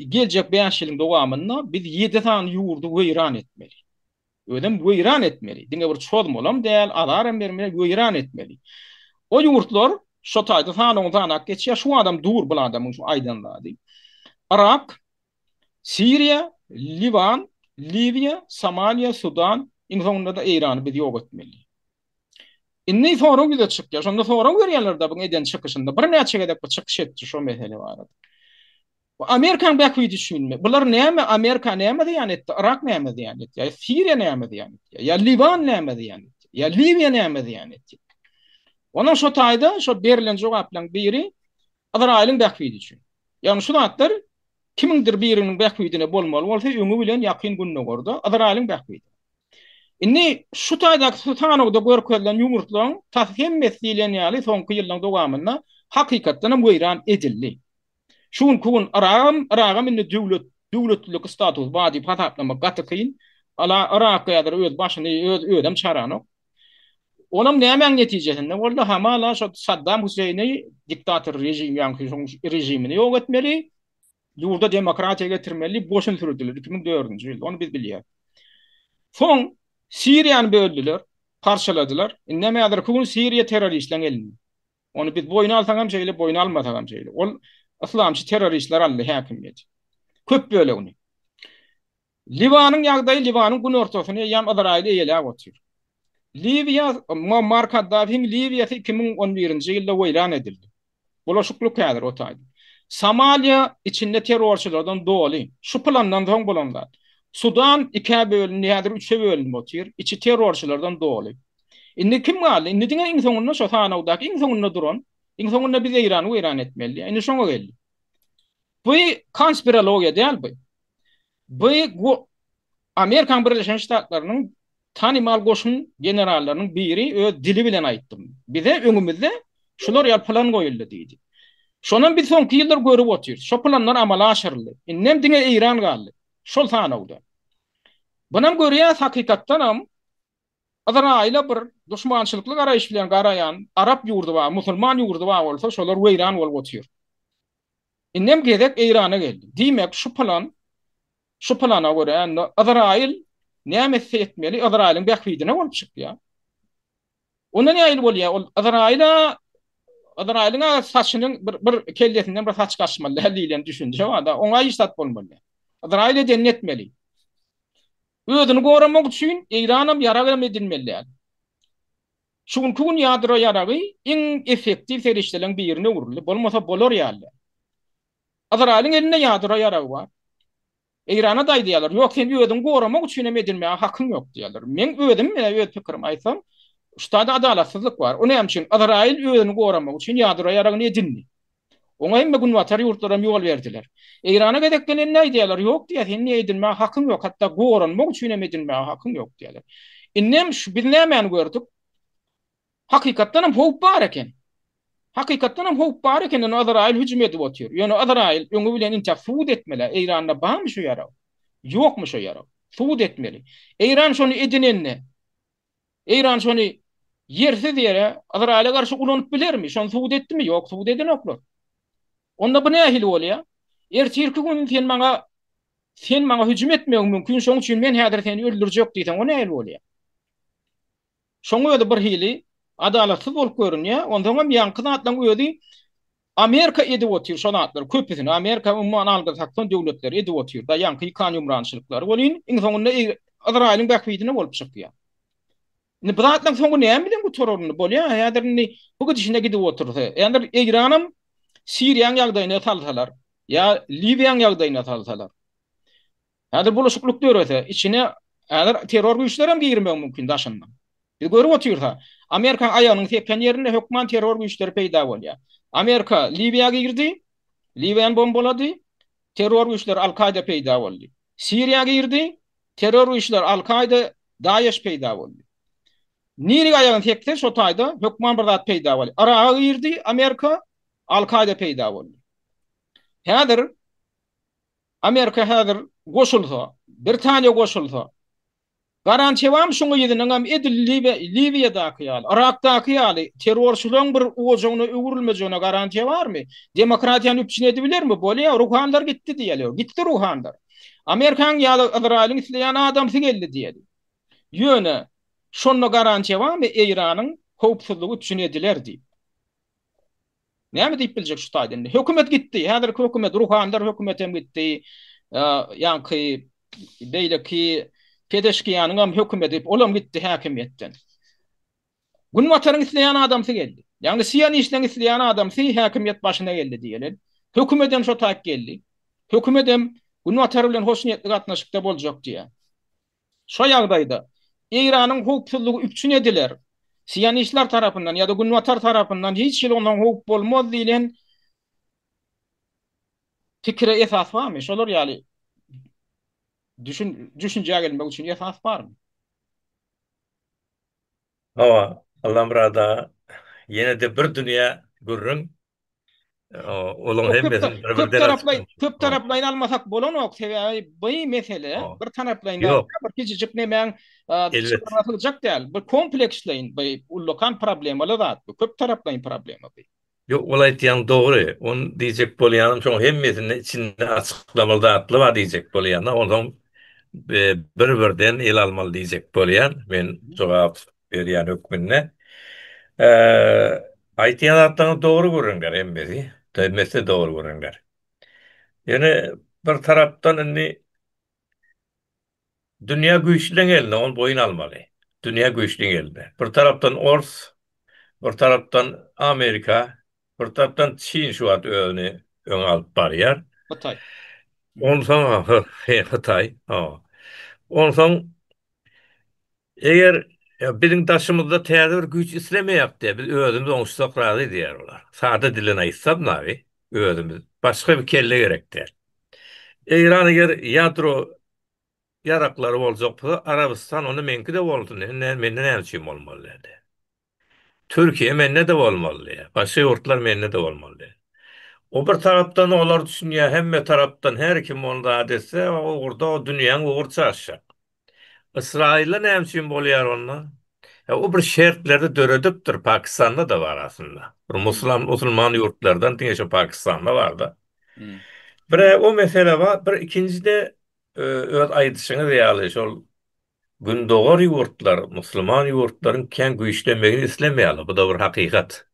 geljek bäş ýylyň dowamynda biz ýedi sany ýurdy weýran etmeli. Özem weýran etmeli. Diňe bir çozmalam däl, azaram bermeli, weýran etmeli. O ýurtlar şo taýda sanawyny sanap geçýär. Şu adam dur bul adamyň şu aýdan zady. Yrak, Siriýa, Liwan, Liwiýa, Somaliýa, Sudan, iň soňunda-da Eýrany biz ýok etmeli. Indi sorag ýüze çykýar. Şonda sorag berýärler-de bu eden çykyşynda. Birnäçe gezek bu çykyş etdi şo mesele barada. Bu Amerikanyň bähbidi üçinmi? Bular näme Amerika näme zyýan etdi? Yrak näme zyýan etdi? Ýa Siriýa näme zyýan etdi? Ýa Liwan näme zyýan etdi? Ýa Liwiýa näme zyýan etdi? Onuň şo taýda şo berlen jogaplaryň biri Yzraýylyň bähbidi üçin. Ýagny şu zatlar kimiňdir biriniň bähbidine bolmaly bolsa öňi bilen Ýakyn Gündogarda Yzraýylyň bähbidine. Indi şu taýdaky sanawda görkezilen ýurtlaryň tas hemmesi diýlen ýaly soňky ýyllaryň dowamynda hakykatdan hem weýran edildi. Şu günki gün Yragam, Yragam indi döwlet, döwletlilik statusy bar diýip hasaplamak gaty kyn. Ala Yrak häzir öz başyny öz özem çaranok. Onam nämäň netijesinde boldy? Hamala şo Saddam Hüseýni diktator režim ýaňky şoň režimini ýok etmeli. Ýurda demokratiýa getirmeli diýip goşun sürdüler 2004-nji ýylda. Ony biz bilýäris. Soň Siriýany böldüler, parçaladylar. Indem häzirki gün Siriýa terroristleň elinde. Ony biz boýun alsak hem şeýle, boýun almasak hem şeýle. Ol yslamçy terroristler aldy häkimiýeti. Köp bölegini. Liwanyň ýagdaýy Liwanyň günortasyny eýýäm Yzraýyl eýeläp otyr. Liwiýa, Muammar Kaddafiň Liwiýasy 2011-nji ýylda weýran edildi. Bulaşyklyk häzir o taýda. Somaliýa içinde terrorçylardan doly. Şu plandan soň bolan zat. Sudan ikä bölündi, häzir üçe bölünip otyr. Içi terrorçylardan doly. Indi kim galdy? Indi diňe iň soňunda şo sanawdaky iň soňunda duran, iň soňunda biz Eýrany weýran etmeli diýýär. Indi şoňa geldi. Bu konspirologiýa däl bu. Bu Amerikanyň Birleşen Ştatlarynyň tanymal goşun generallarynyň biri öz dili bilen aýtdy. Bize öňümizde şular ýaly plan goýuldy diýdi. Şonam biz soňky ýyllar görüp otyrys. Şo planlar amala aşyryldy. Indem diňe Eýran galdy. Şol sanawda. Bunam görýäs hakykatdanam Yzraýyla bir duşmançylykly garaýyş bilen garaýan arap ýurdy bar, musulman ýurdy bar bolsa şolar weýran bolup otyr. Indem gezek Eýrana geldi. Diýmek, şu plan, şu plana görä indi Yzraýyl näme etse etmeli, Yzraýylyň bähbidine bolup çykýar. Onda nähili bolýar? Ol Yzraýyla Yzraýylyň saçynyň bir, bir kellesinden bir saç gaçmaly däl diýlen düşünje bar-da, oňa hiç zat bolmaly däl. Yzraýyl edenini etmeli. Özüni goramak üçin Eýranam ýarag hem edinmeli däl. Şu günki gün ýadro ýaragy iň effektiw serişdeleriň birine öwrüldi. Bolmasa bolar ýaly däl. Yzraýylyň elinde ýadro ýaragy bar. Eýrana-da aýdýarlar, ýok sen özüňi goramak üçin hem edinmäge hakyň ýok diýýärler. Meň özüm menä öz pikirimi aýtsam, şu taýda adalatsyzlyk bar. O näme üçin? Yzraýyl özüni goramak üçin ýadro ýaragyny edindi. Oňa hemme günbatar ýurtlaram ýol berdiler. Eýrana gezek gelende aýdýarlar, ýok diýýär, sen niýe edinmäge hakyň ýok, hatda goranmak üçin hem edinmäge hakyň ýok diýýärler. Indem şu biz nämäni gördük? Hakykatdan hem howp bar eken. Hakykatdan hem howp bar eken, indi Yzraýyl hüjüm edip otyr. Ýöne Yzraýyl öňi bilen intäk subut etmeli, Eýranda barmy şu ýarag? Ýokmy şu ýarag? Subut etmeli. Eýran şony edinende, Eýran şony ýersiz ýere Yzraýyla garşy ulanyp bilermi? Şony subut etdimi? Ýok, subut edenoklar. Onda bu nähili bolýar? Ertirki gün sen maňa sen maňa hüjüm etmegiň mümkin, şoň üçin men häzir seni öldürjek diýseň, o nähili bolýar? Şoň özi bir hili adalatsyz bolup görünýär. Onsoňam ýaňky zatlaryň özi Amerika edip otyr şo zatlary köpüsini. Amerika umuman anglo-sakson döwletleri edip otyr-da ýaňky ýykan-ýumrançylyklary welin iň soňunda Yzraýylyň bähbidine bolup çykýar. Indi bu zatlaryň soňy näme bilen gutarar indi? Bolýar häzir indi bu gidişine gidip otursa. Häzir Eýranam Siriýanyň ýagdaýyna salsalar ýa Liwiýanyň ýagdaýyna salsalar. Häzir bulaşyklyk dörese, içine häzir terror güýçleri hem girmegi mümkin daşyndan. Biz görüp otyrys-a, Amerikanyň aýagynyň sepen ýerinde hökman terror güýçleri peýda bolýar. Amerika Liwiýa girdi, Liwiýany bombalady, terror güýçleri Al-Kaýda peýda boldy. Siriýa girdi, terror güýçleri Al-Kaýda, DAEŞ peýda boldy. Nirige aýagyny sekse, şo taýda hökman bir zat peýda bolýar. Yraga girdi Amerika, Al-Kaýda peýda boldy. Häzir Amerika häzir goşulsa, Britaniýa goşulsa, garantiýabam şuň yzynyňam edil Liwiýadaky ýaly, Yrakdaky ýaly terrorçylaryň bir ojagyna öwrülmejegine garantiýa barmy? Demokratiýany üpjün edibilermi? Bolýa, ruhanylar gitdi diýeli. Gitdi ruhanylar. Amerikanyň ýa-da Yzraýylyň isleýän adamsy geldi diýeli. Ýöne şonda garantiýa barmy Eýranyň howpsuzlygy üpjün ediler diýip? Näme diýip biljek şu taýda indi? Hökümet gitdi. Häzirki hökümet, ruhanylar hökümetem gitdi. Ýaňky beýleki Pezeşkiýanyň hem hökümeti, olam gitdi häkimiýetden. Günbataryň isleýän adamsy geldi. Ýagny sionistleň isleýän adamsy häkimiýet başyna geldi diýeli. Hökümetem şo taýyp geldi. Hökümetem Günbatar bilen hoşniýetli gatnaşykda boljak diýýär. Şo ýagdaýda, Eýranyň howpsuzlygy üpjün ediler, sionistler tarapyndan ýa-da Günbatar tarapyndan hiç hili ondan howp bolmaz diýlen pikire esas barmy? Şolar ýaly düşünjä gelmek üçin esas barmy? Hawa, Allamyrat aga, ýene-de bir dünýä gürrüň. Olaň hemmesini bir birden açyp. Köp taraplaýyn almasak bolanok, sebäbi bu mesele bir taraplaýyn däl, bir kiçijik nemäň çykyryna sygjak däl. Bu kompleksleýin, bu ullakan problemaly zat, bu köp taraplaýyn problema bu. Ýok, ol aýtýaň dogry. Ony diýjek bolýanym şoň hemmesinde içinde açyklamaly zatlar bar diýjek bolýan-da. Onsoň bir-birden ele almaly diýjek bolýan men jogap berýän hökmünde. Aýtýan zatlaryňyz dogry gürrüňler hemmesi. Hemmesi dogry gürrüňler. Ýöne bir tarapdan indi dünýä güýçliň elinde, ony boýun almaly. Dünýä güýçliň elinde. Bir tarapdan ors, bir tarapdan Amerika, bir tarapdan Çin şu wagt özüni öňe alyp barýar. Hytaý. Onsoň Hytaý. Onsoň Eger biziň daşymyzda täze bir güýç islemeýäk diýýär, biz özümiz oňuşsak razy diýýär olar. Sada dilden aýtsam nabi, özümiz, başga bir kelle gerek däl. Eýran eger ýadro ýaraklary boljak bolsa, Arabystan onda meňki-de bolsun, mende näme üçin bolmaly däl. Türkiýe mende-de bolmaly diýýär. Başga ýurtlar mende-de bolmaly diýýär. O bir tarapdan olar düşünýär, hemme tarapdan her kim ony zat etse, o ugurda o dünýäň ugry çaşjak. Ysraýylda näme üçin bolýar onda? Ýa o bir şertleri döredipdir, Pakistanda-da bar aslynda. Bir musulman, musulman ýurtlardan diňe şo Pakistanda bar-da. Bir-ä o mesele bar, bir ikinji-de öz aýdyşyňyz ýaly şol Gündogar ýurtlar musulman ýurtlaryň kän güýçlenmegini islemeýärler, bu-da bir hakykat.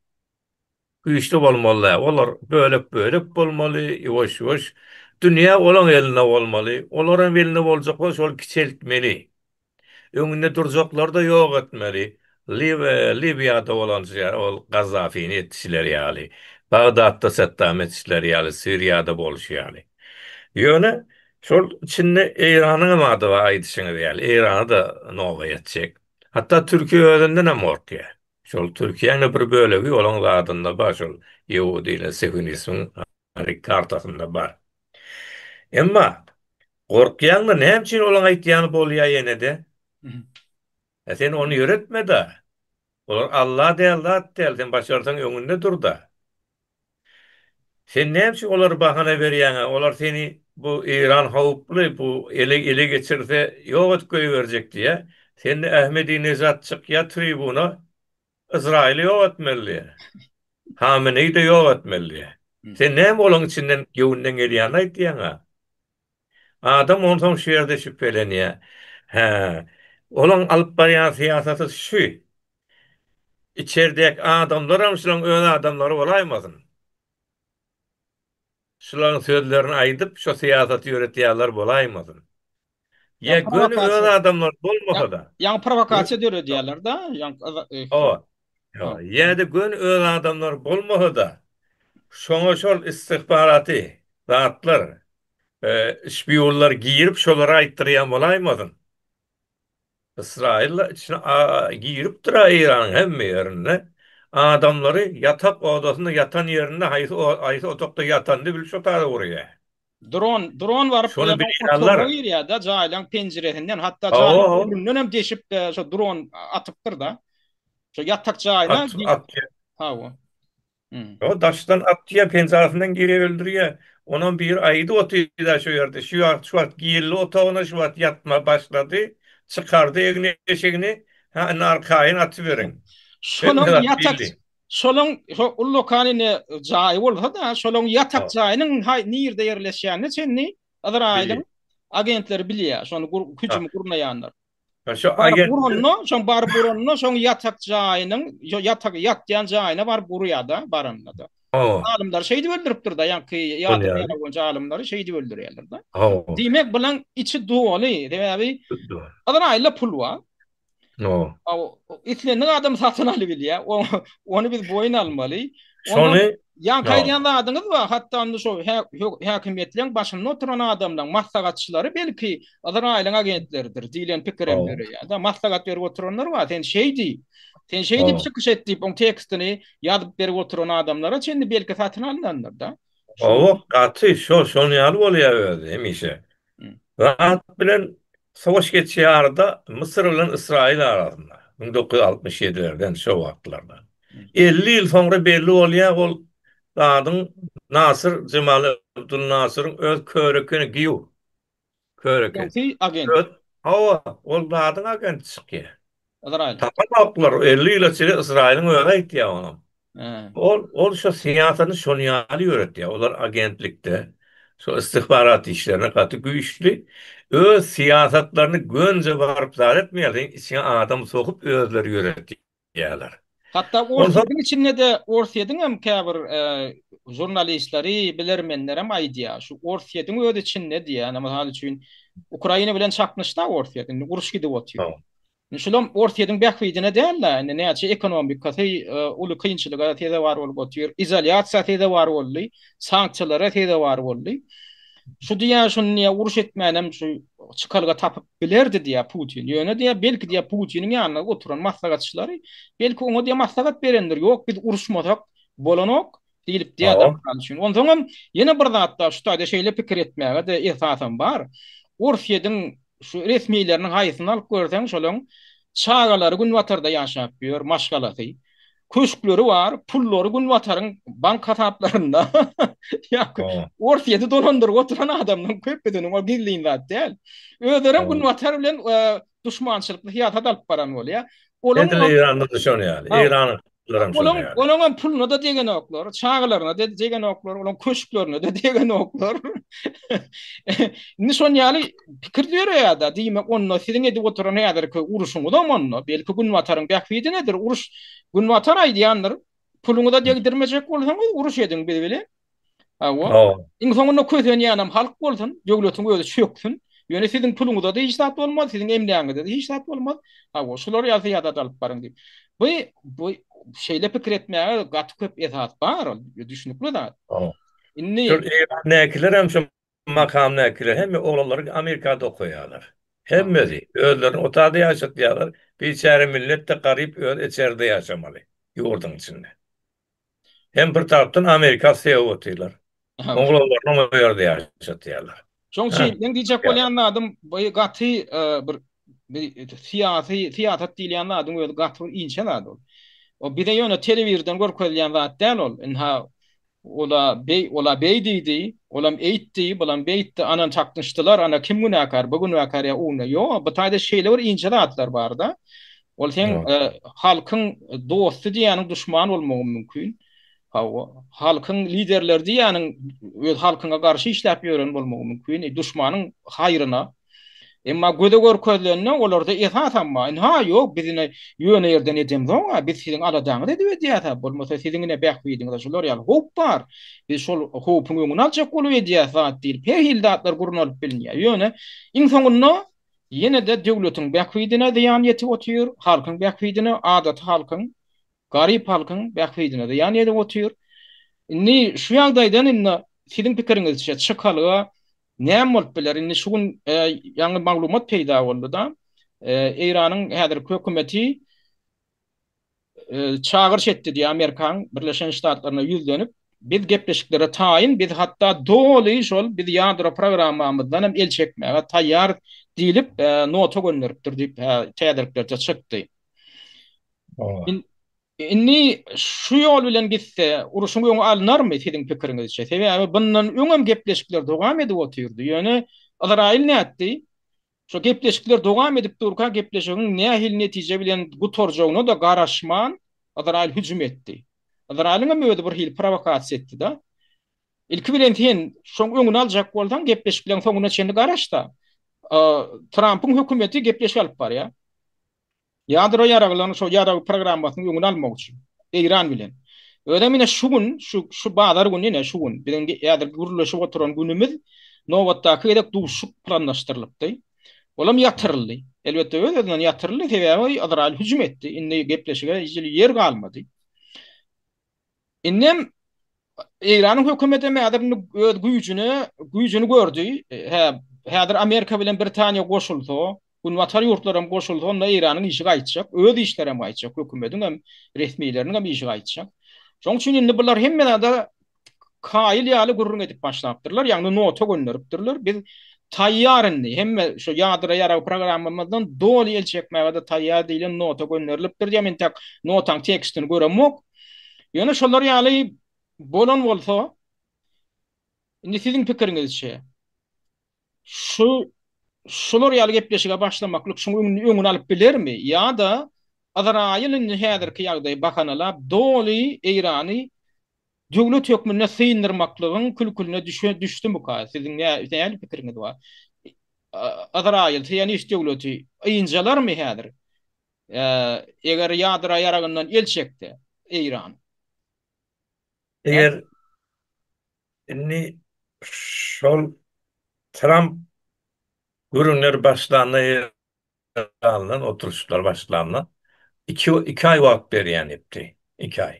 Güýçli bolmaly däl, olar bölek-bölek bolmaly, ýuwaş-ýuwaş dünýä olaň elinde bolmaly, olaram elinde boljak bolsa şol kiçeltmeli. Öňünde durjaklary-da ýok etmeli. Liwiýada bolan ol Gazzafini etişleri ýaly, Bagdatda Saddamy etişleri ýaly, Siriýada bolşy ýaly. Ýöne Şol içinde Eýranyňam ady bar aýdyşyňyz ýaly. Eýrana-da noba ýetjek. Hatda Türkiýe özündenem gorkýar. Şol Türkiýäň-de bir bölegi olaň zadynda bar şol ýehudylar sihonizmiň kartasynda bar. Emma gorkýaň-da näme üçin olaň aýtýany bolýar ýene-de? Ä sen ony ýöretme-de. Olar Alla däl zat däl sen başarsaň öňünde dur-da. Sen näme üçin olara bahana berýäňä olar seni bu Eýran howply bu ele ele geçirse ýok edip goýberjek diýä sende Ahmedinejat çykýa tribuna Yzraýyly ýok etmeli diýä Hameneýi-de ýok etmeli diýä. Sen näme olaň içinden göwünden gelýänini aýtýaň-a. Adam onsoň şu ýerde şübhelenýär. Hä, olaň alyp barýan syýasaty şu. Içerdäki adamlaram şulaň öz adamlary bolaýmasyn? Şulaň sözlerini aýdyp, şo syýasaty ýöretýänler bolaýmasyn? Ýa Ýa göni öz prowokasiýa. adamlary bolmasa-da. Ýaňy prowokasiýa döredýärler-de. Ýaňy Hawa. Ýa-da göni öz adamlary bolmasa-da, şoňa şol istihbaraty zatlar, şpionlar girip şolara aýtdyrýan bolaýmasyn? Ysraýyl-da içine giripdir-ä Eýranyň hemme ýerinde. Adamlary ýatak odasynda ýatan ýerinde haýsy haýsy otakda ýatanyny bilip şo taýda urýar. Dron, dron baryp Şony ýa-da bilýärler. otaga girýär-de, jaýlaryň penjiresinden, hatda Hawa, jaýyň hawa. öňünden hem deşip, şo dron atypdyr-da. Şo ýatak jaýyna At, atýar. Hawa. Hmm. O daşdan atýar, penjiresinden girýär, öldürýär. Onam biri aýdyp otyr-da şo ýerde. Şu wagt, şu wagt girdi otagyna, şu wagt ýatma başlady. Çykardy egin-eşigini. Hä, indi arkaýyn atyberiň. Hemme Şonuň zat ýatak belli. şolaň şo ullakan ine jaýy bolsa-da, şolaň ýatak jaýynyň haý nirde ýerleşýänine çenli Yzraýylyň Bilýär. agentleri bilýär, şony gur Ha. hüjümi gurnaýanlar. Ha, Şu Baryp agentler uranda, şoň baryp uranda, şoň ýatak jaýynyň, şo ýatak ýatýan jaýyna baryp urýar-da, baranda-da. Hawa. Alymlary şeýdip öldüripdir-de, ýaňky Şol ýadro ýaly. ýarag boýunça alymlary şeýdip öldürýärler-de. Hawa. Diýmek, bulaň içi doly, sebäbi Yzraýylda pul bar. No. Islendik adam satyn alyp bilýär. Ony biz boýun almaly. Ondan Şony ýaňky no. aýdýan zadyňyz bar, hatda indi şo häkimiýetleň başynda oturan adamlaryň maslahatçylary belki Yzraýylyň agentleridir diýlen pikir hem döreýär. Maslahat berip oturanlar bar, sen şeý diý, sen şeý diýip çykyş et diýip, oň tekstini ýazyp berip oturan adamlara çenli belki satyn alnandyr-da. Hawa, gaty şo şon ýaly bolýar özi hemişe. Zat bilen savaş geçýär arada Mısır bilen Ysraýyl arasynda 1967-lerden şo wagtlarda. 50 ýyl soňra belli bolýar ol zadyň Nasyr Jemal Abdul Nasyryň öz körekeni giýew. Köreken. Ýagty agent. Öz, hawa, ol zadyň agenti çykýar. Yzraýyl. Tapanoklar, 50 ýyla çenli Ysraýylyň özi aýtýar onam. Hä. Ol, ol şo syýasatyny şon ýaly ýöretýär. Olar agentlikde, şo istihbarat işlerinde gaty güýçli. Öz syýasatlaryny gönje baryp zat etmeýär, seň içiňe adam sokup özleri ýöretýärler. Hatda Orsýetiň içinde-de, Orsýetiň hem käbir žurnalistleri, bilermenlerem aýdýar, şu Orsýetiň öz içinde diýýär, mysal üçin, Ukraina bilen çaknyşda Orsýet, indi uruş gidip otyr. Indi şulam Orsýetiň bähbidine däl-de, indi näçe ekonomikasy uly kynçylyga sezewar bolup otyr, izolýasiýa sezewar boldy, sanksiýalara sezewar boldy. Şu diýýär, şuny diýýär, uruş etmänem şu çykalga tapyp bilerdi diýýär Putin. Ýöne diýýär, belki diýýär Putiniň ýanynda oturan maslahatçylary belki oňa diýýär maslahat berendir. Ýok, biz uruşmasak bolanok diýlip diýýär Hawa. mysal üçin. Onsoňam ýene bir zat bar, şu taýda şeýle pikir etmäge-de esasam bar. Orsýetiň şu resmileriniň haýsyny alyp görseň, şolaň çagalary günbatarda ýaşap ýör, maşgalasy. Köşkleri bar, pullary günbataryň bank hasaplarynda. Ýa Orsýeti dolandyryp oturan adamlaryň köpüsiniň ol gizlin zat däl. Özlerem günbatar bilen duşmançylykly syýasat alyp baran bolýar. Olaň Edil Eýranda-da şon ýaly. Eýranyňkylaram şon ýaly. Olaň hem puluna-da degenoklar, çagalaryna-da degenoklar, olaň köşklerine-de degenoklar. Indi şon ýaly pikir döreýär-de, diýmek, onda siziň edip oturan häzirki uruşyňyzam onda, belki Günbataryň bähbidinedir, uruş Günbatar aýdýandyr, puluňyza degdirmejek bolsaňyz, uruş ediň biz bilen. Hawa. Iň soňunda kösenýänem halk bolsun, döwletiň özi çöksün. Ýöne siziň puluňyza-da hiç zat bolmaz, siziň emlägiňize-de hiç zat bolmaz. Hawa, şular ýaly syýasat alyp baryň diýip. Bu bu şeýle pikir etmäge gaty köp esas bar, ol düşnükli zat. Indi Şol Eýrandäkiler hem şu makamdakiler hemme oglanlary Amerikada okaýarlar. Hemmesi özlerini otada ýaşatýarlar. Biçäre millet-de garyp öz içeride ýaşamaly ýurduň içinde. Hem bir tarapdan Amerika sögüp otyrlar. Oglanlaryny o ýerde ýaşatýarlar. Şoň üçin meň diýjek bolýan zadym bu gaty bir syýasy syýasat diýilýän zadyň özi gaty bir inçe zat ol. O bize ýöne telewizordan görkezilýän zat däl ol. Ynha ola beý ola beý diýdi, olam eýtdi, bulam beýtdi, ana çaknyşdylar, ana kim günäkär, bu günäkär ýa u Ýok, bu taýda şeýle bir inçe zatlar bar-da. Ol seň halkyň dosty diýýäniň duşman bolmagy mümkin. Hawa, halkyň liderleri diýýäniň öz halkyňa garşy işläp ýören bolmagy mümkin, duşmanyň haýryna. Emma göze görkezilende olarda esasam bar. Ynha, ýok, biz ine ýöne ýerden edemzok-a, biz siziň aladaňyzy edip edýäs-ä, bolmasa siziň ine bähbidiňize şular ýaly howp bar. Biz şol howpuň öňüni aljak bolup edýäs zat diýlip, her hili zatlar gurnalyp bilinýär. Ýöne iň soňunda ýene-de döwletiň bähbidine zyýan ýetip otyr, halkyň bähbidine, adaty halkyň Garyp halkyň bähbidine zyýan edip otyr. Indi şu ýagdaýdan indi siziň pikiriňizçe çykalga näme bolup biler? Indi şu gün ýaňy maglumat peýda boldy-da. Eýranyň häzirki hökümeti çagyryş etdi diýýär Amerikanyň Birleşen Ştatlaryna ýüzlenip, biz gepleşiklere taýyn, biz hatda doly şol biz ýadro programmamyzdan hem el çekmäge taýýar diýlip nota gönderipdir diýip täzeliklerde çykdy. Indi şu ýol bilen gitse, urşuň öňi alynarmy siziň pikiriňizçe? Sebäbi bundan öňem gepleşikler dowam edip otyrdy. Ýöne Yzraýyl nätdi? Şo gepleşikler dowam edip durka gepleşigiň nähili netije bilen gutarjagyna-da garaşman Yzraýyl hüjüm etdi. Yzraýylyň hem özi bir hili prowokasiýa etdi-de. Ilki bilen sen şoň öňüni aljak bolsaň gepleşikleriň soňuna çenli garaş-da. Trampyň hökümeti gepleşik alyp barýar. Ýadro ýaraglarynyň şo ýarag programmasynyň öňüni almak üçin Eýran bilen. Özem ine şu gün, şu şu bazar güni ine şu gün biziň häzir gürleşip oturan günümiz nobatdaky gezek duşuşyk planlaşdyrylypdy. Olam ýatyryldy. Elbetde öz-özünden ýatyryldy, sebäbi Yzraýyl hüjüm etdi. Indi gepleşige hiç hili ýer galmady. Indem Eýranyň hökümetem häzir indi öz güýjüne, güýjüni gördi. Hä, häzir Amerika bilen Britaniýa goşulsa, Günbatar ýurtlary hem goşulsa, onda Eýranyň işi gaýtjak, öz işleri hem gaýtjak, hökümetiň hem, resmileriniň hem işi gaýtjak. Şonuň üçin indi bular hemme zada kaýyl ýaly gürrüň edip başlapdyrlar, ýagny nota gönderipdirler. Biz taýýar indi, hemme şu ýadro ýarag programmamyzdan doly el çekmäge-de taýýar diýlen nota gönderilipdir diýýär. Men entek notaň tekstini göremok. Ýöne şolar ýaly bolan bolsa, indi siziň pikiriňizçe, şu şular ýaly gepleşige başlamaklyk şuň öňüni alyp bilermi? Ýa-da Yzraýyl indi häzirki ýagdaýy bahanalap, doly Eýrany döwlet hökmünde syndyrmaklygyň kül-külüne düşdümika? Siziň nähili pikiriňiz bar? Yzraýyl, sionist döwleti ynjalarmy häzir? Eger ýadro ýaragyndan el çekse Eýran. Eger indi şol Tramp gürrüňler başlanda Eýrandan oturyşyklar başlanda iki iki aý wagt berýän diýipdi. Iki aý.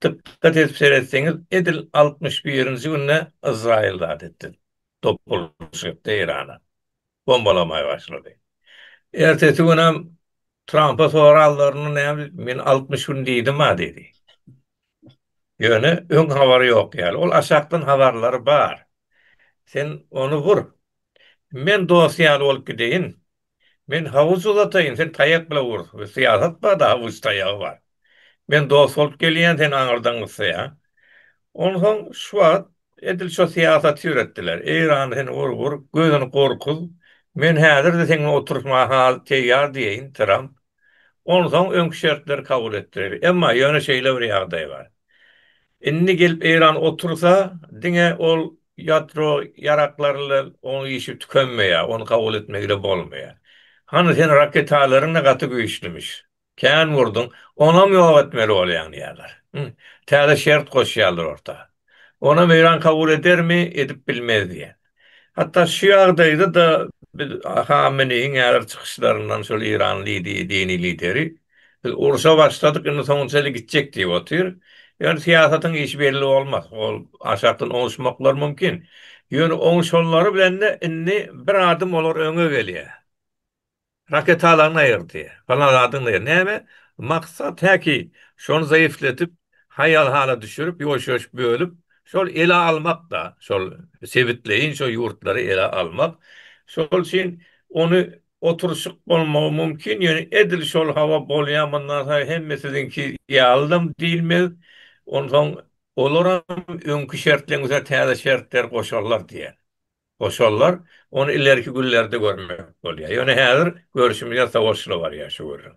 Dykgat edip seretseňiz edil 61-nji günde Yzraýyl zat etdi. Topulşyk etdi Eýrana. Bombalamaýa başlady. Ertesi günem Trampa soranlarynda näme diýdi? Men 60 gün diýdim-a diýdi. Ýöne öň habary ýok ýaly. Ol aşakdan habarlary bar. Sen ony wur. Men dost ýaly bolup gideýin. Men hawyç uzataýyn, sen taýak bile wur. Syýasat bar-da, hawyç taýagy bar. Men dost bolup gelýän, sen aňyrdan gyssaýaň. Onsoň şu wagt edil şo syýasaty ýöretdiler. Eýrany sen wur-wur, gözüni gorkuz. Men häzir-de seň bilen oturyşmaga teýýar diýeýin, Tramp. Onsoň öňki şertleri kabul etdirer. Emma ýöne şeýle bir ýagdaý bar. Indi gelip Eýran otursa, diňe ol ýadro ýaraklary bilen onuň işi tükenmeýär, ony kabul etmegi-de bolmaýar. Hany sen raketalaryň-da gaty güýçlümiş. Kän urduň, onam ýok etmeli bolýaň diýýärler. Täze şert goşýarlar orta. Onam Eýran kabul edermi, edip bilmez diýýär. Hatda şu ýagdaýda-da biz Hameneýiň häzir çykyşlaryndan şol Eýran dini lideri biz urşa başladyk, indi soňuna çenli gitjek diýip otyr. Ýöne syýasatyň işi belli bolmaz. Ol aşakdan oňuşmaklar mümkin. Ýöne oňuşanlary bilen-de indi bir adym olar öňe gelýär. Raketalaryny aýyrdy. Falan zadyny aýyrdy. Näme? Maksat häki şony zaýyflatyp, haýal hala düşürip, ýuwaş-ýuwaş bölüp, şol ele almak-da, şol sebitleýin şo ýurtlary ele almak. Şol üçin ony oturyşyk bolmagy mümkin, ýöne edil şol hawa bolýar, mundan soň hemme siziňki ýalydam diýilmez. Onsoň olaram öňki şertleň üstüne täze şertler goşarlar diýýär. Goşarlar, ony ilerki günlerde görmek bolýar. Ýöne häzir görşümiz ýaly savaşla barýar şu gürrüň.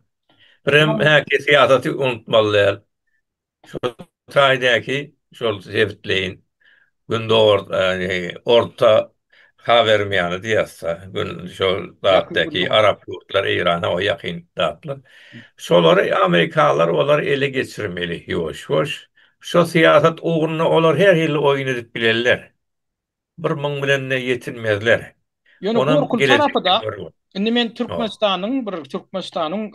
Birem häki syýasaty unutmaly däl. Şu. taýdaky şol sebitleýin gündogar orta Habermiýany diýýäs-de, gün şol Ýakyn zatdaky Gündogar. arap ýurtlar Eýrana o ýakyn zatlar. Şolary amerikanlar olar ele geçirmeli ýuwaş-ýuwaş. Şo syýasat ugrunda olar her hili oýun edip bilerler. Bir muň bilen-de ýetinmezler. Ýöne Onam gorkuly gelejekde tarapy-da, görüp. indi men Türkmenistanyň bir Türkmenistanyň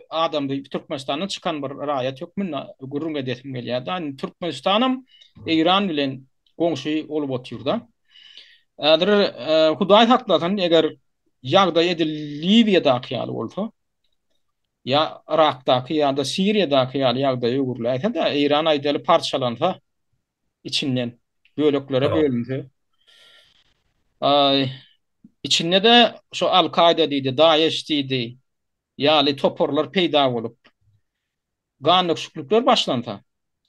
adamdy, Türkmenistandan çykan bir raýat hökmünde gürrüň edesim gelýär-de. Indi Türkmenistanam Eýran bilen goňşy bolup otyr-da. Häzir Hudaý saklasyn, eger ýagdaý edil Liwiýadaky ýaly bolsa, ýa Yrakdaky ýa-da Siriýadaky ýaly ýagdaýa öwrüläýse-de, Eýran aýdaly parçalansa, içinden böleklere bölünse. Aý, içinde-de şu Al-Kaýda diýdi, DAEŞ diýdi ýaly toparlar peýda bolup, gandöküşiklikler başlansa.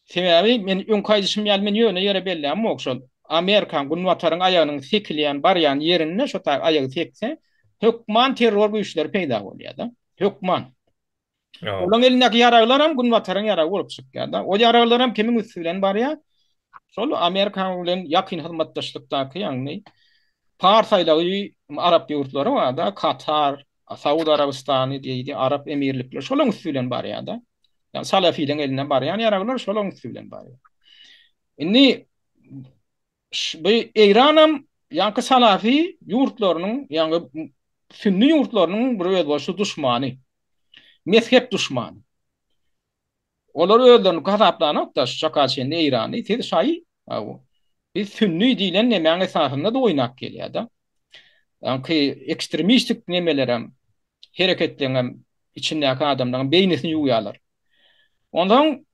Sebäbi men öňki aýdyşym ýaly men ýöne ýere bellämok şol Amerikan Günbataryň aýagynyň sekilýän barýan ýerinde şo taý aýagy sekse hökman terror güýçleri peýda bolýar-da. Hökman. Olaň elindäki ýaraglaram Günbataryň ýaragy bolup çykýar-da. Ol ýaraglaram kimiň üsti bilen barýar? Şol Amerika bilen ýakyn hyzmatdaşlykdaky, ýagny Pars aýlagy arap ýurtlary bar-da, Katar, Saud Arabystany diýdi, Arap Emirlikleri, şolaň üsti bilen barýar-da. Ýagny Salafiliň eline barýan ýaraglar şolaň üsti bilen barýar. Indi bu Eýranam ýaňky Salafi ýurtlarynyň, ýagny sünni ýurtlarynyň bir özboluşly duşmany. Mezhep duşmany. Olar özlerini hasaplanok-da şu çaka çenli Eýrany, siz şaýy, hawa. Biz sünni diýlen nemäň esasynda-da oýnap gelýär-de. Ýaňky ekstremistik nemelerem, hereketleňem içindäki adamlaryň beýnisini ýuwýarlar. Onsoň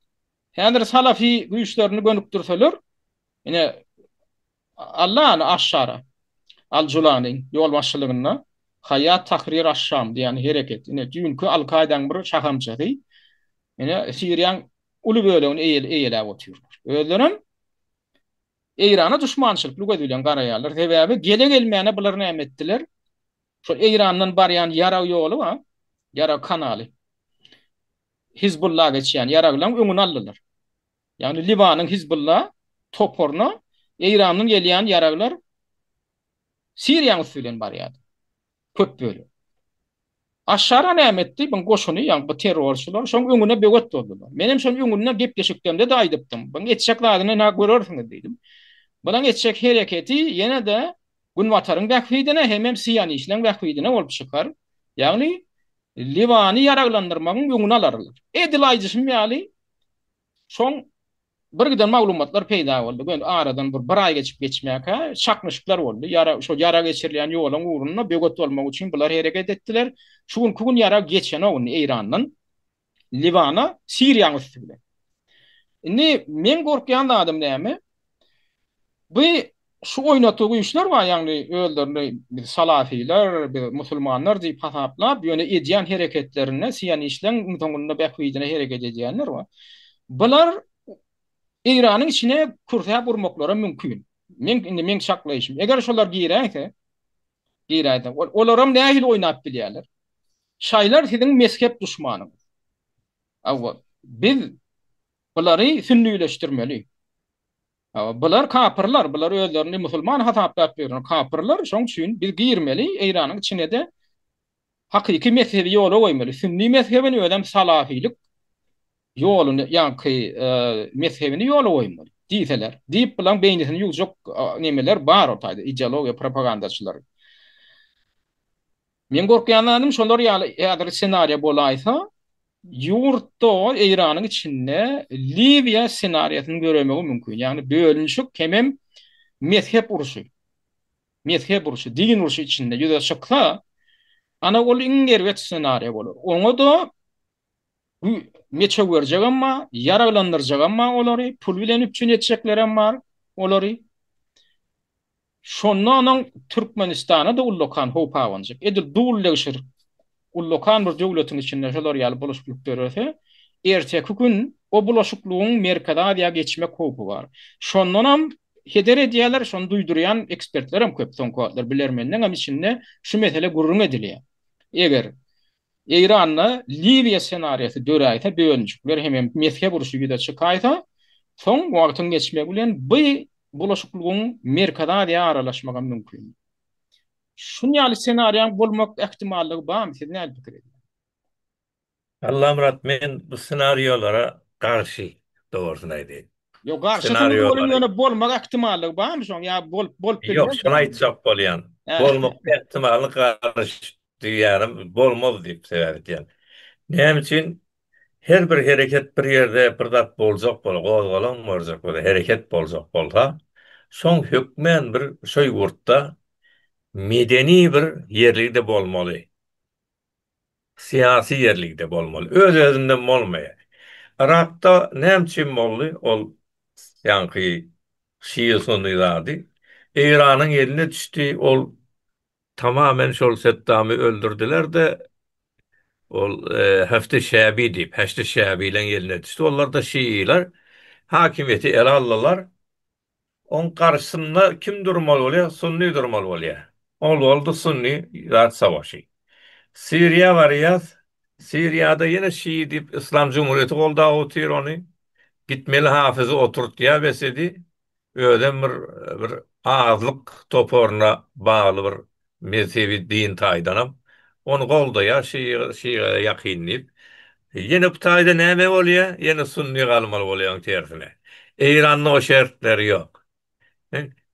häzir salafi güýçlerini gönükdirseler, ine Allany Aşşara, Al-Julanyň ýolbaşçylygynda Haýat Tahrir Aş-Şam diýen hereket, ine, düýnki Al-Kaýdaň bir şahamçasy, ine, Siriýaň uly bölegini eýeläp otyrlar. Özlerem Eýrana duşmançylykly göz bilen garaýarlar. Sebäbi gele-gelmäne bular näme etdiler? Şol Eýrandan barýan ýarag ýoly bar, ýarag kanaly. Hizbulla geçýän ýaraglaryň öňüni aldylar. Ýagny Liwanyň Hizbulla toparyna Eýrandan gelýän ýaraglar Siriýanyň üsti bilen barýardy. Köp bölegi. Aşşara näme etdi? Buň goşuny, ýagny bu terrorçylar şoň öňüne böwet boldular. Menem şoň öňünden gepleşiklerimde-de aýdypdym. Buň etjek zadyny ynha görersiňiz diýdim. Bulaň etjek hereketi ýene-de Günbataryň bähbidine hemem sionistleň bähbidine bolup çykar. Ýagny Liwany ýaraglandyrmagyň öňüni alarlar. Edil aýdyşym ýaly Soň birgiden maglumatlar peýda boldy. Göni aradan bir bir aý geçip geçmäkä çaknyşyklar boldy. Ýara şol ýarag geçirilýän ýoluň ugrunda böwet bolmak üçin bular hereket etdiler. Şu günki gün ýarag geçenok indi Eýrandan Liwana Siriýanyň üsti bilen. Indi meň gorkýan zadym näme? Bu şu oýnatgy güýçler bar, ýagny özlerini biz salafiler, biz musulmanlar diýip hasaplap, ýöne edýän hereketlerinde sionistleň iň soňunda bähbidine hereket edýänler bar. Bular Eýranyň içine kürsäp urmaklary mümkin. Men indi meň çaklaýşym. Eger şolar giräýse, giräýse, olaram nähili oýnap bilýärler? Şaýlar siziň mezhep duşmanyňyz. Hawa, biz bulary sünnileşdirmeli. Bular kapyrlar, bular özlerini musulman hasaplap ýören kapyrlar, şoň üçin biz girmeli Eýranyň içine-de hakyky mezhebi ýola goýmaly. Sünni mezhebini özem salafilik ýoluny, ýaňky mezhebini ýola goýmaly diýseler, diýip bulaň beýnisini ýuwjak nemeler bar o taýda, ideologiýa propagandaçylary. Meň gorkýan zadym şolar ýaly häzir ssenariýa bolaýsa, ýurtda Eýranyň içinde Liwiýa ssenariýasynyň döremegi mümkin. Ýagny bölünişik hemem mezhep urşy, mezhep urşy, din urşy içinde ýüze çyksa, ana ol iň erbet ssenariýa bolar. Oňa-da meçew berjegem bar, ýaraglandyrjagam bar olary, pul bilen üpjün etjeklerem bar olary. Şonda onuň Türkmenistana-da ullakan howp abanjak. Edil dul-degşir ullakan bir döwletiň içinde şolar ýaly bulaşyklyk dörese, erteki gün o bulaşyklygyň Merkezi Aziýa geçmek howpy bar. Şondanam heder edýärler, şony duýdurýan ekspertlerem köp soňky wagtlar, bilermenleňem içinde şu mesele gürrüň edilýär. Eger. Eýranda Liwiýa ssenariýasy döräýse, bölünişikler hemem mezhep urşy ýüze çykaýsa, soň wagtyň geçmegi bilen bu bulaşyklygyň Merkezi Aziýa aralaşmagam mümkin. Şun ýaly ssenariýaň bolmak ähtimallygy barmy, siz nähili pikir edýäňiz? Allamyrat men bu ssenariýalara garşy dogrusyny aýdaýyn. Ýok garşysyňyz welin ýöne bolmak ähtimallygy barmy şoň ýa bolup bolup Ýok şony aýtjak bolýan. Bolmak ähtimaly garşy diýýänim bolmaz diýip sebäp edýän. Näme üçin her bir hereket bir ýerde bir zat boljak bolsa gozgalaň boljak bolsa hereket boljak bolsa şoň hökmän bir şo ýurtda medeni bir ýerligi-de bolmaly. Syýasy ýerlikde bolmaly. Öz-özünden bolmaýar. Yrakda näme üçin boldy ol ýaňky şiýy-sunny zady? Eýranyň eline düşdi, ol tamamen şol Seddamy öldürdiler-de, ol Hefti Şäbi diýip, Heşdi Şäbileň eline düşdi. Olar-da şiýylar. Hakimiýeti ele aldylar. Oň garşysynda kim durmaly bolýar? Sunny durmaly bolýar. Ol boldy sunny zat savaşy. Siriýa barýas. Siriýada ýene şii diýip Yslam jumhuriýeti goldap otyr ony. Gitmeli Hafyzy oturtýar Besedi. Özem bir bir azlyk toparyna bagly bir Mezhebi din taýdanam ony goldaýar şiga şiga ýakyn diýip. Ýene bu taýda näme bolýar? Ýene sunny galmaly bolýar oň tersine. Eýranda o şertler ýok.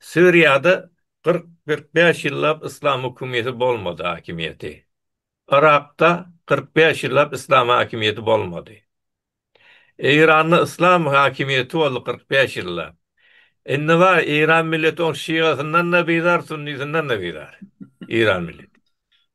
Siriýada 40 45 ýyllap yslam hökümeti bolmady hakimiýeti. Yrakda 45 ýyllap yslam hakimiýeti bolmady. Eýranda yslam hakimiýeti boldy 45 ýyllap. Indi bar Eýran milleti oň şigasyndan-da bizar, sünnisinden-de bizar. Eýran milleti.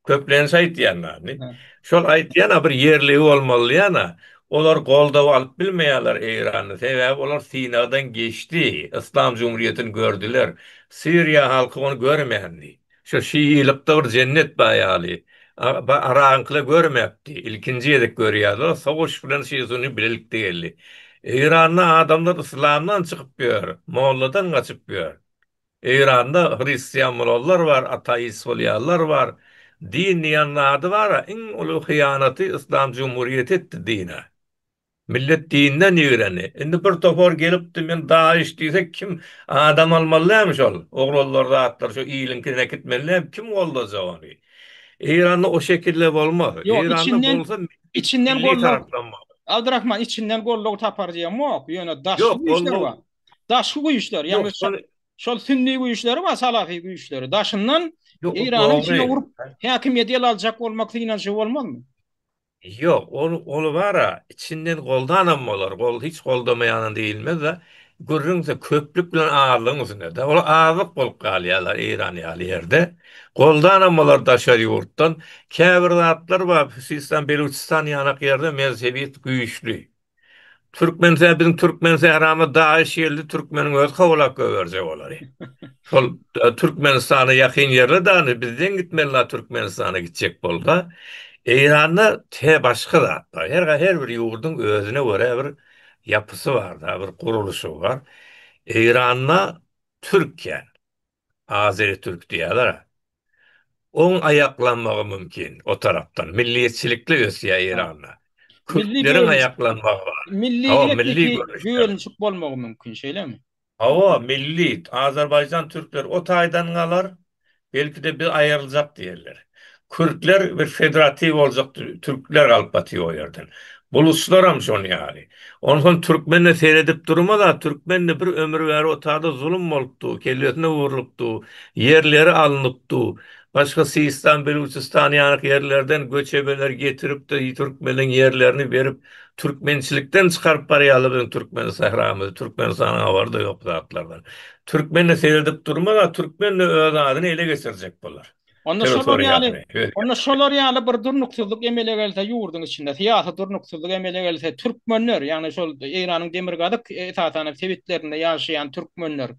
Köplenç aýtýan zady. Şol aýtýan-a bir ýerligi bolmaly diýýän-a. Olar goldaw alyp bilmeýärler Eýranda. Sebäbi olar synagdan geçdi. Yslam jumhuriýetini gördüler. Siriýa halky ony görmändi. Şu şiilykda bir jennet bar ýaly. Aragyňkylar görmäpdi. Ilkinji gezek görýärler. Soguş bilen şi-sünni bilelikde geldi. Eýranda adamlar yslamdan çykyp ýör. Molladan gaçyp ýör. Eýranda hristian bolanlar bar, ateist bolýanlar bar. Din diýen zady bar-a, iň uly hyýanaty yslam jumhuriýeti etdi dine. Millet dinden ýigrendi. Indi bir topar gelipdi men DAIŞ diýse kim adam almaly dälmi şol oglanlar zatlar şo iliňkini äkitmeli dälmi kim goldajak ony. Eýranda o şekilde bolmaz. Ýok Eýranda içinden bolsa içinden milli goldaw taraplanma. Abdyrahman içinden goldaw tapar diýemok. Ýöne daşky Ýok güýçler goldaw bar. Daşky güýçler ýok ýagny şony şol sünni güýçleri bar salafi güýçleri. Daşyndan ýok o Eýranyň içine dogry. urup häkimiýeti ele aljak bolmak synanyşygy bolmazmy? Ýok, ol ol bar-a, içinden goldanam bolar, gol hiç goldamaýanam diýilmez-de, gürrüňse köplük bilen azlygyň üstünde-de. Olar azlyk bolup galýarlar Eýran ýaly ýerde. Goldanam bolar daşary ýurtdan. Käbir zatlar bar, Sistan, Beluçistan ýanak ýerde mezhebiýet güýçli. Türkmen sä biziň türkmen sähramyz DAIŞ geldi türkmeniň özi kowalap goýberjek olary. Şol e, Türkmenistana ýakyn ýerler dany bizden gitmeli la Türkmenistana gitjek bolsa. Eýranda te başga zat bar. Her her bir ýurduň özüne görä bir ýapysy bar da, bir gurluşy bar. Eýranda Türkiýe Azeri türk diýýärler. Oň aýaklanmagy mümkin o tarapdan. Milliýetçilikli ösýär Eýranda. Milli Kürtleriň bölünişik, aýaklanmagy bar. milli Hawa, milli etniki görnüşler. bölünişik bolmagy mümkin, şeýlemi? Hawa, milli. Azerbaýjan türkleri o taýdan galar. Belki-de biz aýryljak diýerler. Kürtler bir federatiw boljak türkler galyp batyr o ýerden. Buluçlaram şon ýaly. Onsoň türkmen-de seredip durmaz-a, türkmen-de bir ömür bäri o taýda zulum bolupdy, kellesine urlupdy, ýerleri alnypdy. Başga Sistan, Beluçistan ýaly ýerlerden göçebeler getirip-de türkmeniň ýerlerini berip, türkmençilikden çykaryp barýarlar biziň türkmen sähramyzy, Türkmenistanyň habary-da ýok bu zatlardan. Türkmen-de seredip durmaz-a, türkmen-de öz adyny ele geçirjek bolar. Onda şolar ýaly, Territoriýasyny. onda şolar ýaly bir durnuksyzlyk emele gelse ýurduň içinde, syýasy durnuksyzlyk emele gelse, türkmenler, ýagny şol Eýranyň demirgazyk esasan hem sebitlerinde ýaşaýan türkmenler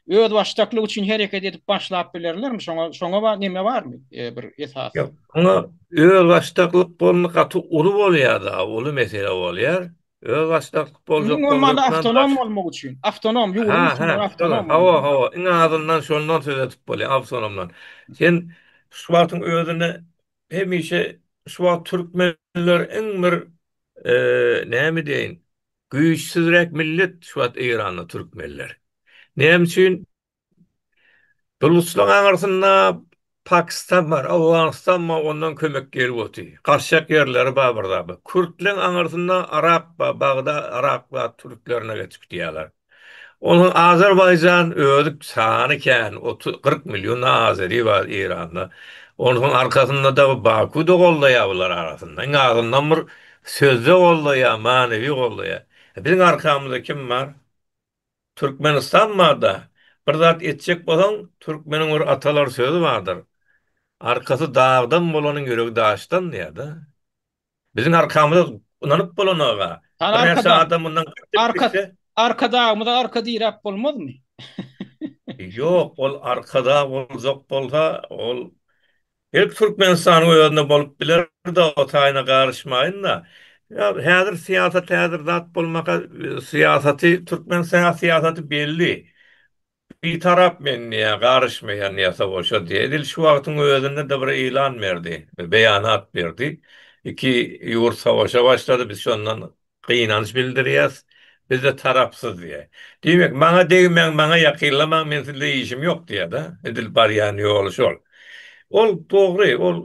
özbaşdaklyk üçin hereket edip başlap bilerlermi? Şoňa şoňa ba neme barmy bir esas? Ýok, oňa özbaşdaklyk bolmak gaty uly bolýar-da, uly mesele bolýar. Özbaşdaklyk Iň boljak bolsa bolmanda hökman awtonom baş bolmak üçin. Awtonom, ýurduň Ha, içinde ha, awtonom hawa, bolmak. hawa, iň azyndan şondan söz edip bolýar, awtonomdan. Sen şu wagtyň özünde hemişe. şu wagt türkmenler iň bir näme diýeýin, güýçsüzräk millet şu wagt Eýranda türkmenler. Näme üçin? Buluçlaryň aňyrsynda Pakistan bar, Owganystan bar, ondan kömek gelip otyr. Gaçjak ýerleri bar bir zat. Kürtleň aňyrsynda Yrak bar, Bagda, Yrak bar, türklerine geçip gidýärler. Onsoň Azerbaýjan özi sany kän, 30, 40 million azeri bar Eýranda. Onsoň arkasynda-da Baku-da goldaýar bular arasynda. Iň azyndan bir sözde goldaýar, manewi goldaýar. Biziň arkamyzda kim bar? Türkmenistan barda bir zat etjek bolsaň türkmeniň bir atalar sözi bardyr. Arkasy dagdan bolanyň ýüregi daşdan diýýär-de. Biziň arkamyza ynanyp bolanoga. Hany Birnäçe arkada adam mundan gaçyp arka gitse. Arkadagymyza arka diräp bolmazmy? Ýok, ol arkadag boljak bolsa, ol Belki Türkmenistanyň özünde bolup biler-de o taýyna garyşmaýyn-da. Ýa häzir syýasat häzir zat bolmaka syýasaty türkmen syýasaty belli. Bitarap men diýýär, garyşmaýan diýýär sowaşa diýýär. Edil şu wagtyň özünde-de bir ýylan berdi, beýanat berdi. Iki ýurt sowaşa başlady, biz şondan Gynanç bildirýäs, biz-de tarapsyz diýýär. Diýmek, maňa degmäň, maňa ýakynlamaň, men sizle işim ýok diýýär-de. Edil barýan ýoly şol. Ol dogry, ol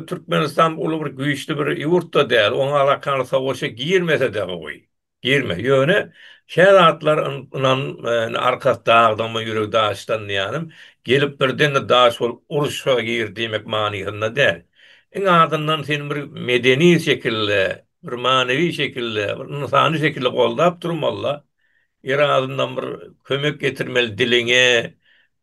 Türkmenistan uly bir güýçli bir ýurt-da däl, oňa alakaly sowaşa girmese-de gowy. Girme. Ýöne kä zatlar ynan arkasy dagdanmy, ýüregi daşdan diýýänim, gelip birden-de daş bolup urşa gir diýmek manysynda däl. Iň azyndan sen bir medeni şekilde Bir manewi şekilde, bir ynsany şekilde goldap durmaly-da. Ýer azyndan bir kömek getirmeli diliňe,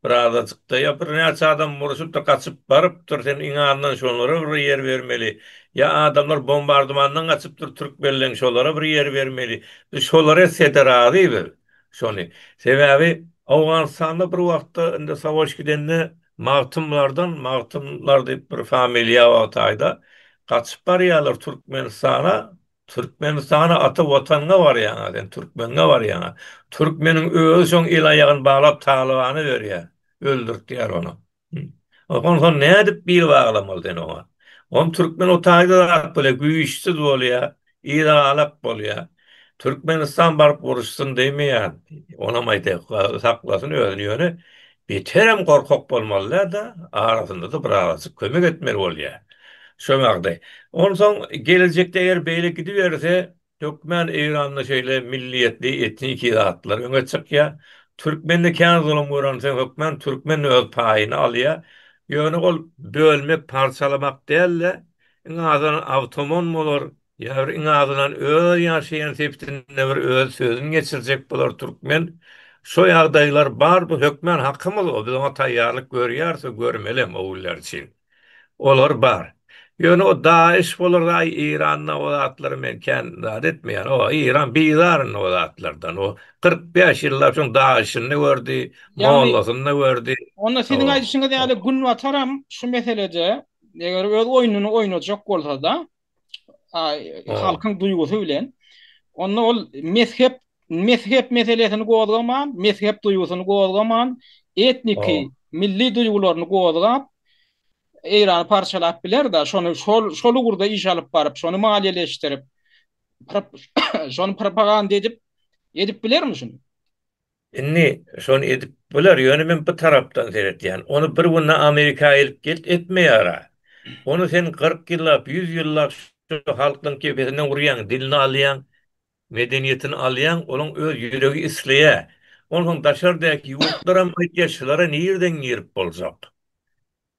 birazajyk-da. Ýa birnäçe adam urşupdyr, gaçyp barypdyr, sen iň azyndan şolara bir ýer bermeli. Ýa adamlar bombardymandan gaçypdyr türkmenleň, şolara bir ýer bermeli. Biz şolara etse-de razy biz şony. Sebäbi Owganystanda bir wagtda indi savaş gidende Magtymlardan, Magtymlar diýip bir familiýa bar taýda, gaçyp barýarlar Türkmenistana, Türkmenistana ata watanyňa barýaňa sen, türkmeniňe barýaňa. Türkmeniň özi şoň el-aýagyny baglap Talybana berýär, öldürtýär ony. Onsoň nädip bil baglamaly sen oňa? Oň türkmen o taýda zat bolýar, güýçsüz bolýar, yzagalak bolýar. Türkmenistan baryp uruşsyn diýmeýän, onam aýdaýak, saklasyn özüni ýöne beterem gorkak bolmaly däl-de, arasynda-da birazajyk kömek etmeli bolýar. Şo ýagdaý. Onsoň gelejekde eger beýle gidiberse, hökmän Eýranda şeýle milliýetli, etniki zatlar öňe çykýar. Türkmende kän zulum görensoň hökmän türkmen öz paýyny alýar. Ýöne ol bölmek, parçalamak däl-de, iň azyndan awtomon bolar, Ýa bir iň azyndan öz ýaşaýan sebitinde bir öz sözüni geçirjek bolar türkmen. Şo ýagdaýlar bar bu hökmän hakymyz o biz oňa taýýarlyk görýäris we görmelem o günler üçin. Olar bar. Ýöne o DAEŞ bolar aý Eýranda o zatlary men kän zat etmeýän. O Eýran bizar indi o zatlardan. O 45 ýyllap şoň DAEŞ-ini gördi, Ýagny mollasyny gördi. onda siziň Hawa. aýdyşyňyz ýaly Günbataram şu meselede eger öz oýnuny oýnajak bolsada halkyň duýgusy bilen onda ol mezhep mezhep meselesini gozgaman, mezhep duýgusyny gozgaman, etniki, milli duýgularyny gozgap Eýrany parçalap biler-de, şony şol şol ugurda iş alyp baryp, şony maliýeleşdirip, şony propaganda edip edip bilermi şuny? Indi şony edip bolar, ýöne men bu tarapdan seretýän. Ony bir günde Amerika elip gelt etmeýär-ä. Ony sen 40 ýyllap, 100 ýyllap şu halkyň kepesinden urýaň, dilini alýaň, medeniýetini alýaň, olaň öz ýüregi isleýär. Onsoň daşardaky ýurtlaram aýtýar, şulara nirden girip boljak?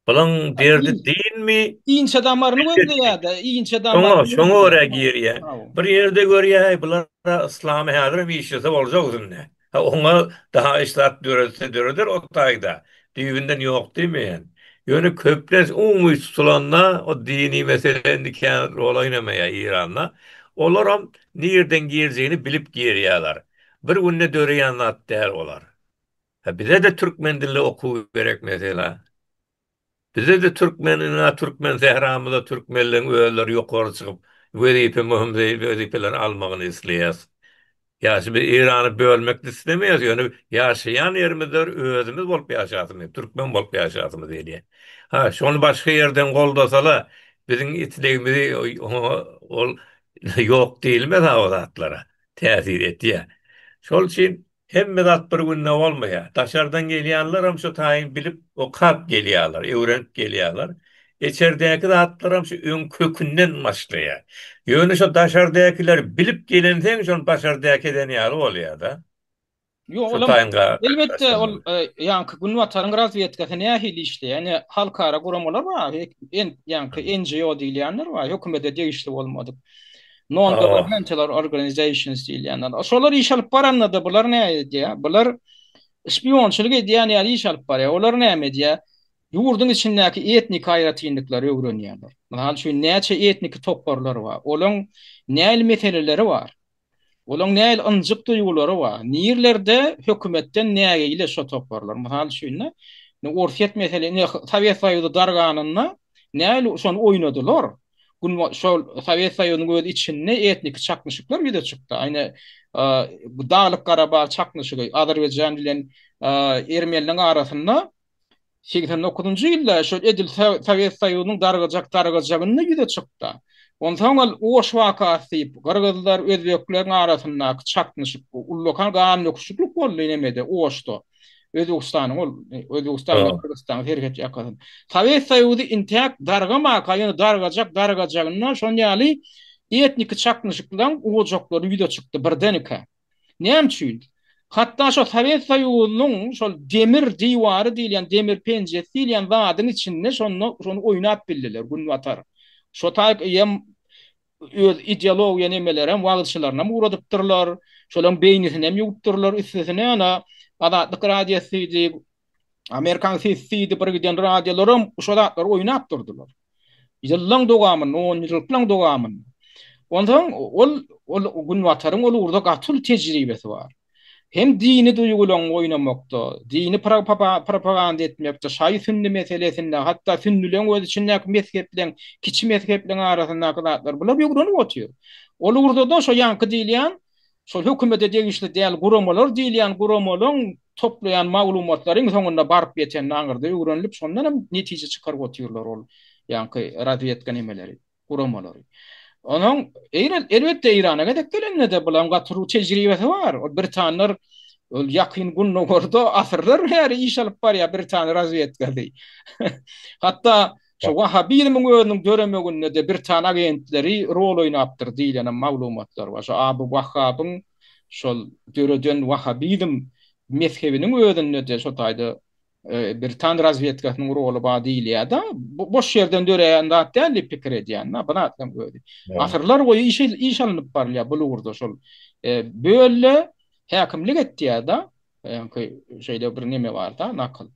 Bulaň derdi dinmi? Inçe damaryny gözleýär-de, inçe damaryny. Şoňa, şoňa görä girýär. Bir ýerde görýär, heý, bular yslamy häzirem işlese boljak üstünde. Ha, oňa daha iş zat döretse döreder o taýda. Düýbünden ýok diýmeýän. Ýöne köplenç umumy tutulanda o dini mesele indi kän rol oýnamaýar Eýranda. Olaram nirden girjegini bilip girýärler. Bir günde döreýän zat däl olar. Ha bize-de türkmen dilli okuw gerek mesela. Bize-de türkmen ina türkmen sähramyzda türkmenleň özleri ýokary çykyp wezipe möhüm wezipeleri almagyny isleýäs. Ýaşy biz Eýrany bölmek islemeýäs ýöne ýaşaýan ýerimizde bir özümiz bolup ýaşasymyz türkmen bolup ýaşasymyz gelýär. Ha şony başga ýerden goldasala. Biziň islegimizi oňa ol ýok diýilmez-ä o zatlara. Täsir etýär. Şol üçin hemme zat bir günde bolmaýar. Daşardan gelýänlerem şu taýyn bilip, okap gelýärler, öwrenip gelýärler. Içerdäki zatlaram şu öň kökünden başlaýar. Ýöne şo daşardakylar bilip gelenseň şony başardaky eden ýaly bolýar-da. Ýok, Şu olam taýyn elbetde ol garşylaşdyrmaly. ýaňky Günbataryň razwedkasy nähili işleýär? Ine, halkara guramalar bar, en, ýaňky NGO diýilýänler bar, hökümete degişli bolmadyk. Non-governmental organizations diýilýänler. Şolar iş alyp baranda-da bular näme edýär? Bular şpionçylyk edýän ýaly iş alyp barýar. Olar näme edýär? Ýurduň içindäki etniki aýratynlyklary öwrenýärler. Mysal üçin, näçe etniki toparlar bar? Olaň nähili meseleleri bar? Olaň nähili ynjyk duýgulary bar? Nirlerde hökümetden nägile şo toparlar? Mysal üçin, ine, Orsýet mesele, ine, Sowet Soýuzy darganynda nähili şony oýnadylar? Gün şol Sowet Soýuzynyň öz içinde etniki çaknyşyklar ýüze çykdy. Aýna bu Daglyk-Garabag çaknyşygy Azerbaýjan bilen ermenileriň arasynda 89-njy ýylda şol edil Sowet Soýuzynyň dargajak dargajagynda ýüze çykdy. Onsoň ol Oş wakasy diýip, gyrgyzlar, özbekleriň arasyndaky çaknyşyk, ullakan gandöküşiklik boldy nemede, Oşda. Özbegistanyň ol, Özbegistan bilen Gyrgyzystanyň serhet ýakasynda. Sowet Soýuzy intäk dargamaka, ýöne dargajak dargajagynda şon ýaly etniki çaknyşyklaryň ojaklary ýüze çykdy birdenkä. Näme üçin? Hatda şo Sowet Soýuzynyň şol demir diwary diýilýän, demir penjesi diýilýän zadyň içinde şonda şony oýnap bildiler Günbatar. Şo taýyk eýýäm öz ideologiýa nemelerem, wagyzçylarynam ugradypdyrlar. Şolaryň beýnisinem ýuwupdyrlar. Üstesine ana Azatlyk radiosy diýip, Amerikan sesi diýdi bir giden radiolaram şo zatlary oýnap durdular. Ýyllaň dowamynda, onýyllyklaň dowamynda. Onsoň ol ol Günbataryň ol ugurda gaty uly tejribesi bar. Hem dini duýgulaň oýnamakda, dini propaganda etmekde, şaýy-sünni meselesinde, hatda sünnüleň öz içindäki mezhepleň, kiçi mezhepleň arasyndaky zatlar bular öwrenip otyr. Ol ugurda-da şo ýaňky diýilýän Şol hökümete degişli däl guramalar diýilýän guramalaň toplaýan maglumatlary iň soňunda baryp ýetende aňyrda öwrenilip şondan hem netije çykaryp otyrlar ol ýaňky razwedka nemeleri, guramalary. Onuň Eýran elbetde Eýrana gezek gelende-de bulaň gaty uly tejribesi bar. Ol britanlar ol ýakyn gündogarda asyrlar bäri iş alyp barýar britan razwedkasy. Hatda Şu wahabizmiň özüniň döremeginde-de britan agentleri rol oýnapdyr diýlenem maglumatlar bar. Şu Abu Wahhabyň şol döreden wahabizm mezhebiniň özünde-de şo taýda britan razwedkasynyň roly bar diýilýär-de. Bu boş ýerden döreýän zat däl diýip pikir edýän-de, bu zatlaryň özi. Asyrlar boýy iş iş alnyp barylýar bul ugurda şol böl-de häkimlik et diýýär-de. Ýaňky şeýle bir neme bar-da, nakyl.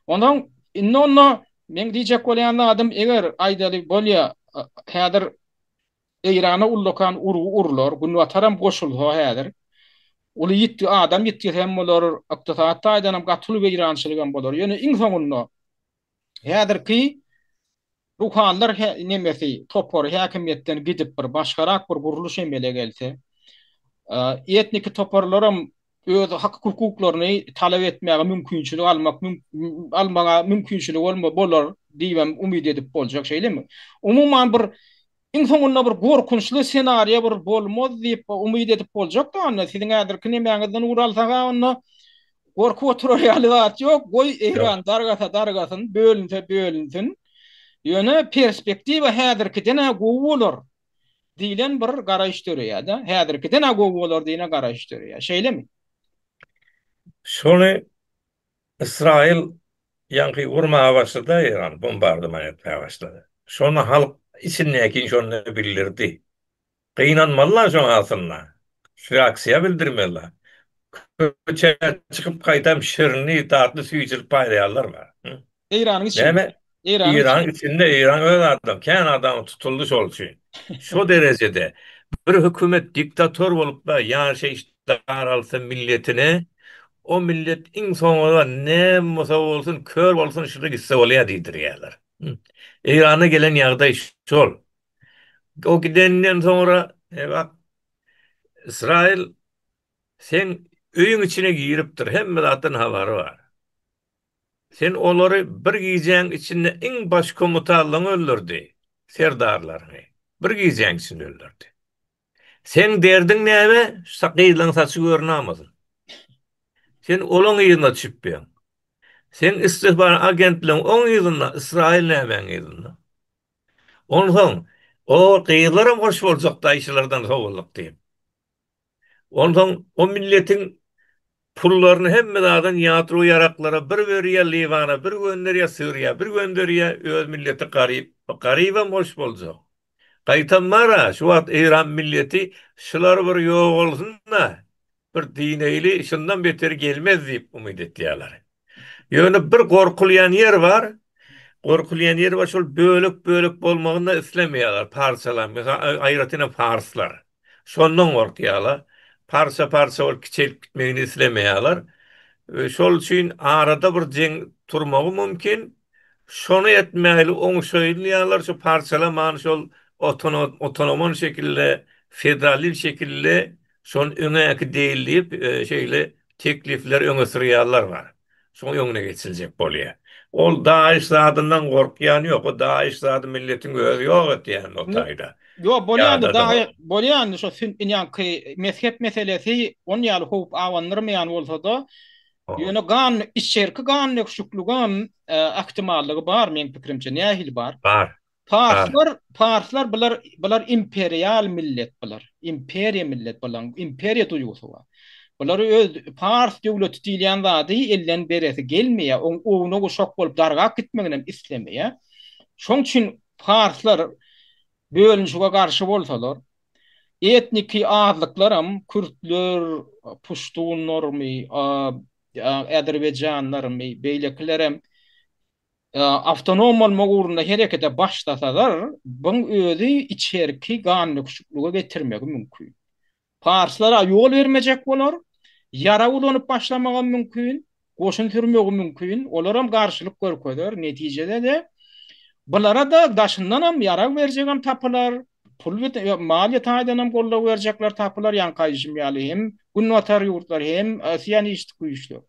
Onsoň indi onda Meň diýjek bolýan zadym, eger, aýdaly, bolýa, häzir Eýrana ullakan urgy urlar, Günbataram goşulsa häzir, uly ýitgi, adam ýitgisi hem bolar, ykdysady taýdan hem gaty uly weýrançylyk hem bolar. Ýöne iň soňunda häzirki ruhanylar nemesi, topary häkimiýetden gidip bir başgarak bir gurluş emele gelse, etniki toparlaram öz hak-hukuklaryny talap etmäge mümkinçilik almak almaga mümkinçiligi bolma bolar diýibem umyt edip boljak şeýlemi? Umuman bir iň soňunda bir gorkunçly ssenariýa bir bolmaz diýip umyt edip boljak-da onda siziň häzirki nemäňizden ugur alsak-a onda gorkup oturar ýaly zat ýok. Goý Eýran dargasa dargasyn, bölünse bölünsin. Ýöne perspektiwa häzirkiden-ä gowy bolar. Diýlen bir garaýyş döreýär-de. Häzirkiden-ä gowy bolar diýlen garaýyş döreýär. Şeýlemi? Şony Ysraýyl ýaňky urmaga başlady-da Eýrany, bombardyman etmäge başlady. Şony halk içindäki şonda bildirdi. Gynanmalylar şoňa aslynda. Reaksiýa bildirmeliler. Köçä çykyp gaýtam şirinli, datly süýjülik paýlaýanlar bar. Eýranyň içinde. Näme? Eýranyň Eýranyň içinde Eýran öz adam, kän adam tutuldy şol üçin. Şo derejede bir hökümet diktator bolup-da ýaşaýyş daralsa milletine, o millet iň soňunda näme bolsa bolsun, kör bolsun şuny gitse bolýar diýdirýärler. Eýranda gelen ýagdaý şol. O gidenden soňra e bak Ysraýyl seň öýüň içine giripdir, hemme zatdan habary bar. Sen olary bir gijäň içinde iň baş komutanlaryňy öldürdi. Serdarlaryňy bir gijäň içinde öldürdi. Seň derdiň näme? Şu gyzlaň saçy görünamasyn. Sen olaň yzyna düşüpbeň. Seň istihbarat agentleň oň yzynda, Ysraýyl nämäň yzynda? Onsoň o gyzlaram hoş boljak daýçylardan sowuldyk diýip. Onsoň o milletiň pullaryny hemme zadyny ýadro ýaraklara bir berýär, Liwana bir gönderýär, Siriýa bir gönderýär, öz milleti garyp. Garybam hoş boljak. Gaýtam bar-a, şu wagt Eýran milleti şular bir ýogalsyn-da, bir dineýli, şundan beteri gelmez diýip umyt etýärler. Ýöne bir gorkulýan ýer bar, gorkulýan ýer bar, şol bölek-bölek bolmagyny-da islemeýärler, parçalan, meselem, aýratynam parslar. Şondan gorkýarlar. Parça-parça bolup kiçelip gitmegini islemeýärler. Şol üçin arada bir jeň turmagy mümkin. Şony etmäli oňşaýylýarlar, şu parçalamany şol otonomon şekilde, federaliw şekilde şony öňe äkideýli diýip, şeýle teklipler öňe sürýärler bar. Şoň öňüne geçiljek bolýar. Ol DAIŞ zadyndan gorkýan ýok. O DAIŞ zady milletiň özi ýok etýän o taýda. Ýok, bolýandy DAIŞ, bolýandy şo ýaňky mezhep meselesi on ýaly howp abandyrmaýan bolsa-da, ýöne gan içerki gan döküşikligem ähtimallygy bar meň pikirimçe. Nähili bar? Bar. Parslar, parslar bular, bular imperial millet bular. Imperiýa millet bulaň, imperiýa duýgusy bar. Bular öz pars döwleti diýilýän zady elden beresi gelmeýär, oň ownuk uşak bolup dargap gitmeginem islemeýär. Şoň üçin parslar bölünişige garşy bolsalar, etniki azlyklaram kürtler, puştunlarmy, azerbaýjanlarmy, beýlekilerem Awtonom bolmak ugrunda herekete başlasalar, buň özi içerki gandöküşiklige getirmegi mümkin. Parslara ýol bermejek bolar, ýarag ulanyp başlamagam mümkin, goşun sürmegi mümkin, olaram garşylyk görkezer, netijede-de bulara-da daşyndanam ýarag berjegem tapylar, pul maliýe taýdanam goldaw berjekler tapylar, ýaňky aýdyşym ýaly hem günbatar ýurtlar hem sionistik güýçler.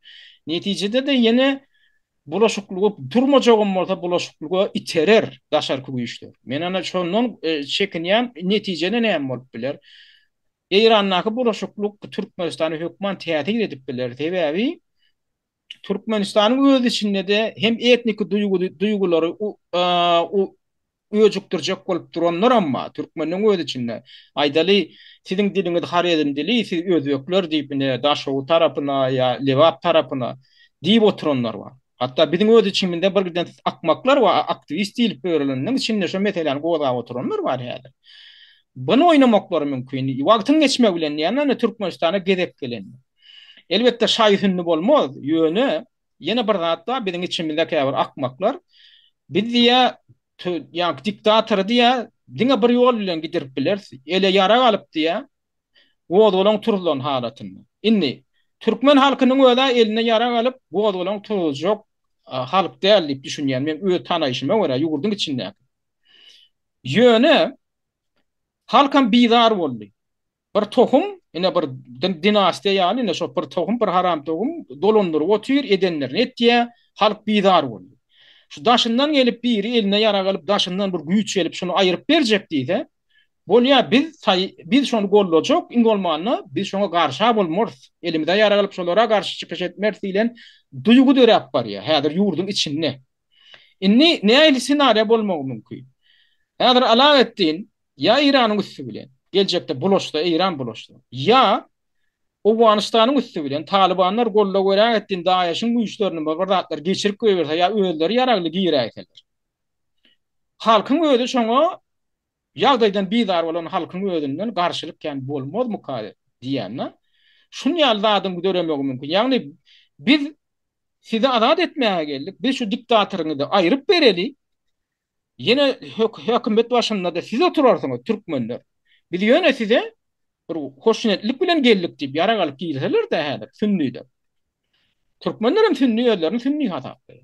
Netijede-de ýene Bulaşyklyga durmajagam bolsa bulaşyklyga iterer daşarky güýçler. Men ana şondan çekinýän, netijede näme bolup biler? Eýrandaky bulaşyklyk Türkmenistana hökman täsir edip biler. Sebäbi Türkmenistanyň öz içinde-de hem etniki duýgulary öjükdirjek bolup duranlaram bar, türkmeniň öz içinde. Aýdaly, siziň diliňiz horezm dili, siz özbekler diýip, ine, Daşoguz tarapyna ýa Lebap tarapyna diýip oturanlar bar. Hatda biziň öz içimizde bir giden akmaklar bar, aktiwist diýlip börüleniniň içinde şo meseläni gozgap oturanlar bar häzir. Buny oýnamaklary mümkin. Wagtyň geçmegi bilen diýýän, ine, Türkmenistana gezek gelende. Elbetde, şaýy-sünni bolmaz, ýöne Ýene bir zat bar, biziň içimizde käbir akmaklar, biz diýýär, ýaňky diktatory diýýär, diňe bir ýol bilen gidirip bileris, ele ýarag alyp diýýär, gozgalaň turulan halatynda. Indi, türkmen halkynyň öz-ä eline ýarag alyp, gozgalaň turuzjak halk däl diýip düşünýän, men öz tanaýşyma görä, ýurduň içindäki. Ýöne, halkam bizar boldy. Bir tohum, ine bir dinastiýa ýaly, ine şo bir tohum, bir haram tohum dolandyryp otyr, edenlerini etýär, halk bizar boldy. Şu daşyndan gelip biri eline ýarag alyp, daşyndan bir güýç gelip şuny aýyryp berjek diýse, bolýa biz biz şony gollajak, iň bolmanda biz şoňa garşa bolmarys, elimize ýarag alyp şolara garşy çykyş etmeris diýlen duýgy döräp barýar häzir ýurduň içinde. Indi nähili ssenariýa bolmagy mümkin? Häzir Alaetdin Ýa Eýranyň üsti bilen, geljekde bulaşsa, Eýran bulaşsa, ýa Owganystanyň üsti bilen talybanlar goldaw berägetdin DAEŞ-iň güýçlerini bir zatlar geçirip goýberse ýa özleri ýaragly giräýseler. Halkyň özi şoňa ýagdaýdan bizar bolan halkyň özünden garşylyk kän bolmazmyka diýýän-de. Şun ýaly zadyň döremegi mümkin. Ýagny biz sizi azat etmäge geldik, biz şu diktatoryňyzy aýryp bereli, Ýene hökümet başynda-da siz oturarsyňyz, türkmenler. Biz ýöne size bir hoşniýetlilik bilen geldik diýip, ýarag alyp girseler-de häzir, sünniler. Türkmenler hem sünni özlerini sünni hasaplaýar.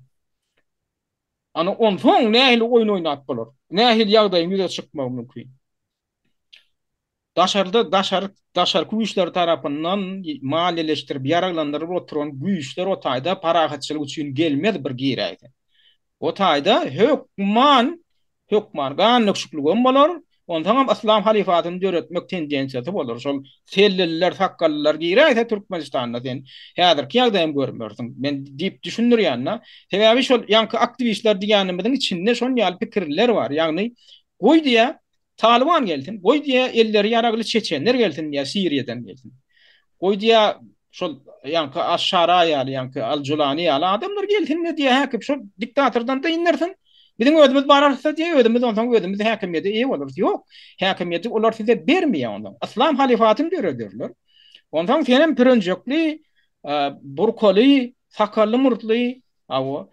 Ana onsoň nähili oýun oýnap bolar? Nähili ýagdaýyň ýüze çykmagy mümkin? Daşarda daşary daşarky güýçler tarapyndan maliýeleşdirip ýaraglandyryp oturan güýçler o taýda parahatçylyk üçin gelmez bir giräýse. O taýda hökman. Hökman gan döküşikligem bolar. Onsoňam yslam halyfatyny döretmek tendensiýasy bolar. Şol selleliler, sakgallylar giräýse Türkmenistanda sen häzirki ýagdaýam görmersiň. Men diýip düşündirýän-de. Sebäbi şol ýaňky aktiwistler diýýänimiziň içinde şon ýaly pikirliler bar. Ýagny goý diýýär, Talyban gelsin, goý diýýär, elleri ýaragly çeçenler gelsin diýýär, Siriýadan gelsin. Goý diýýär, şol ýaňky Aş-Şara ýaly, ýaňky Al-Julani ýaly adamlar gelsin-de diýýär, häkim şol diktatordan dyndyrsyn. Biziň özümiz bararys-da diýýär, özümiz onsoň özümiz häkimiýete eýe bolarys. Ýok, häkimiýeti olar size bermeýär onsoň. Yslam halyfatyny dörederler. Onsoň senem pürenjekli, burkaly, sakally-murtly, hawa,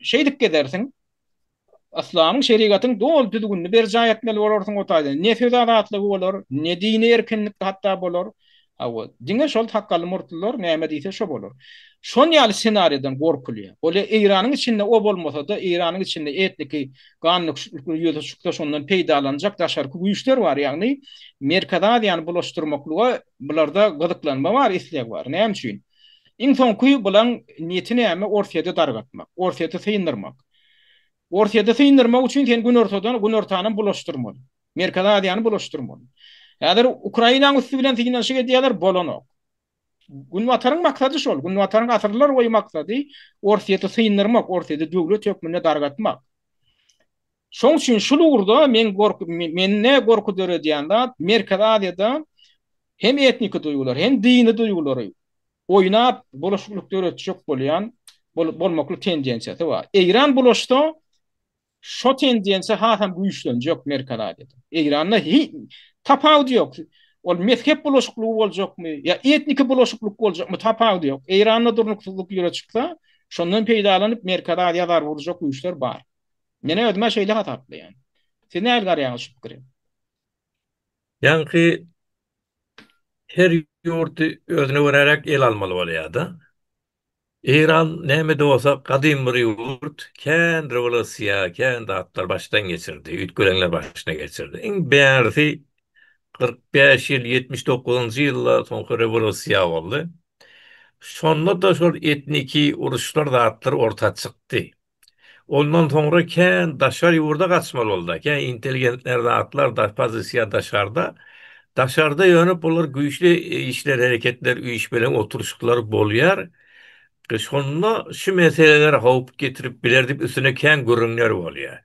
şeýdip gezersiň. Yslamyň, şerigatyň doly düzgünini berjaý etmeli bolarsyň o taýdan. Ne söz azatlygy bolar, ne dini erkinlik hatda bolar. Hawa, diňe şol sakgally-murtlular näme diýse şo bolar. Şon ýaly ssenariýadan gorkulýar. Ol Eýranyň içinde o bolmasa-da, Eýranyň içinde etniki gandöküşiklikler ýüze çyksa şondan peýdalanjak daşarky güýçler bar. Ýagny Merkezi Aziýany bulaşdyrmaklyga bularda gyzyklanma bar, isleg bar. Näme üçin? Iň soňky bulaň niýeti näme? Orsýeti dargatmak, Orsýeti syndyrmak. Orsýeti syndyrmak üçin sen günortadan, günortanam bulaşdyrmaly. Merkezi Aziýany bulaşdyrmaly. Häzir Ukrainanyň üsti bilen synanyşyk edýärler, bolanok. Günbataryň maksady şol. Günbataryň asyrlar boýy maksady Orsýeti syndyrmak, Orsýeti döwlet hökmünde dargatmak. Şoň üçin şul ugurda meň gorky, mende gorky döredýän zat Merkezi Aziýada hem etniki duýgular, hem dini duýgulary oýnap bulaşyklyk döretjek bolýan bolmaklyk tendensiýasy bar. Eýran bulaşsa, şo tendensiýa hasam güýçlenjek Merkezi Aziýada. Eýranda tapawudy ýok. Ol mezhep bulaşyklygy boljakmy ýa etniki bulaşyklyk boljakmy tapawudy ýok. Eýranda durnuksyzlyk ýüze çyksa, şondan peýdalanyp Merkezi Aziýa zarba urjak güýçler bar. Men özüm-ä şeýle hasaplaýan. Siz nähili garaýaňyz şu pikire? Ýaňky her ýurdy özüne göräräk el almaly bolýar-da. Eýran näme-de bolsa gadym bir ýurt, kän rewolýusiýa, kän zatlar başdan geçirdi, üýtgelenler başyna geçirdi. Iň bärisi 45 ýyl, 79-njy ýylda soňky rewolýusiýa boldy. Şonda-da şol etniki uruşlar zatlar orta çykdy. Ondan soňra kän daşary ýurda gaçmaly boldy. Kän intelligentler zatlar da pozisiýa daşarda. Daşarda ýöne bular güýçli işler hereketler üýşmeleň oturyşyklar bolýar. Şonda şu meseleler howp getirip biler diýip üstüne kän gürrüňler bolýar.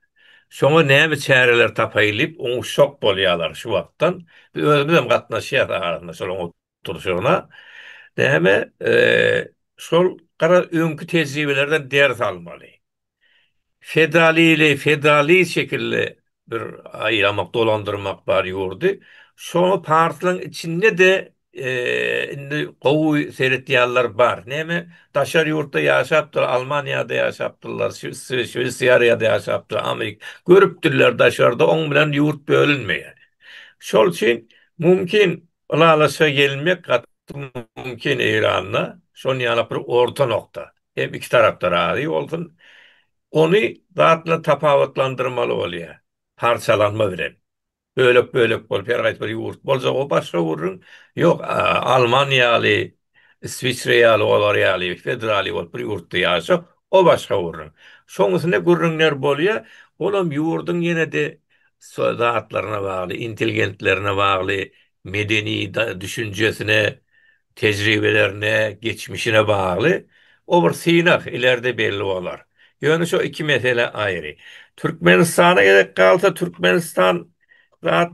Şoňa näme çäreler tapaýyl diýip oňuşjak bolýarlar şu wagtdan. Biz özümizem gatnaşýas arasynda şolaň Turşugyna näme şol gara öňki tejribelerden ders almaly. Fedalili, fedali şekilli bir aýlamak, dolandyrmak bar ýurdy. Şoňa parslaň içinde-de indi gowy seretýänler bar. Näme daşary ýurtda ýaşapdyr, Almaniýada ýaşapdyrlar, Şweýsariýada ýaşapdyr, Amerika görüpdirler daşarda oň bilen ýurt bölünmeýär. Şol üçin mümkin Ylalaşyga gelinmek gaty mümkin Eýranda, şon ýalak bir orta nokta. Hem iki tarapda razy bolsun. Ony zat bilen tapawutlandyrmaly bolýar. Parçalanma bilen. Bölek-bölek bolup her haýsy bir ýurt boljak o başga gürrüň. Ýok, Alman ýaly, Iswiçre ýaly olar ýaly federaly bolup bir ýurtda ýaşak o başga gürrüň. Şoň üstünde gürrüňler bolýar. Olam ýurduň ýene-de zatlaryna bagly, intelligentlerine bagly, medeni düşünjesine, tejribelerine, geçmişine bagly. O bir synag, ileride belli bolar. Ýöne şo iki mesele aýry. Türkmenistana gezek galsa, Türkmenistan zat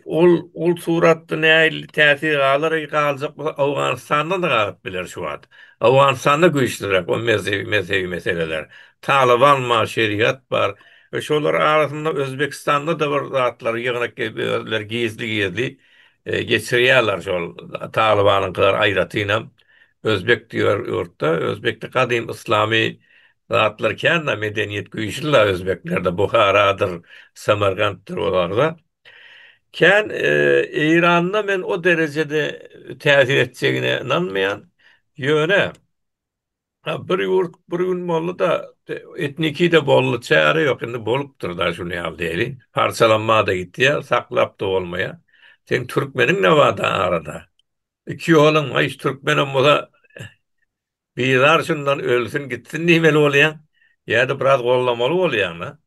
ol ol suratda nähili täsir galar, galjak bolsa Owganystanda-da galyp biler şu wagt. Owganystanda güýçlüräk o mezhebi meseleler. Talyban bar, şerigat bar. We şolar arasynda Özbekistanda-da bir zatlar ýygnak özleri gizli-gizli geçirýärler şol Talybanyňkylar aýratynam özbek diýer ýurtda özbekde gadym yslamy zatlar kän-de medeniýet güýçli-la özbeklerde Buharadyr Samarkantdyr olarda kän Eýranda men o derejede täsir etjegine ynanmaýan ýöne Ha bir ýurt bir gün boldy-da, etniki-de boldy, çäre ýok, indi bolupdyr-da şuny ýaly diýeli. Parçalanma-da gitýär, saklap-da bolmaýar. Seň türkmeniň ne bar-da arada? Iki ýoluň, aý şu türkmenem bolsa bizar şundan ölsün gitsin diýmeli bolýaň, ýa-da biraz goldamaly bolýaň-da.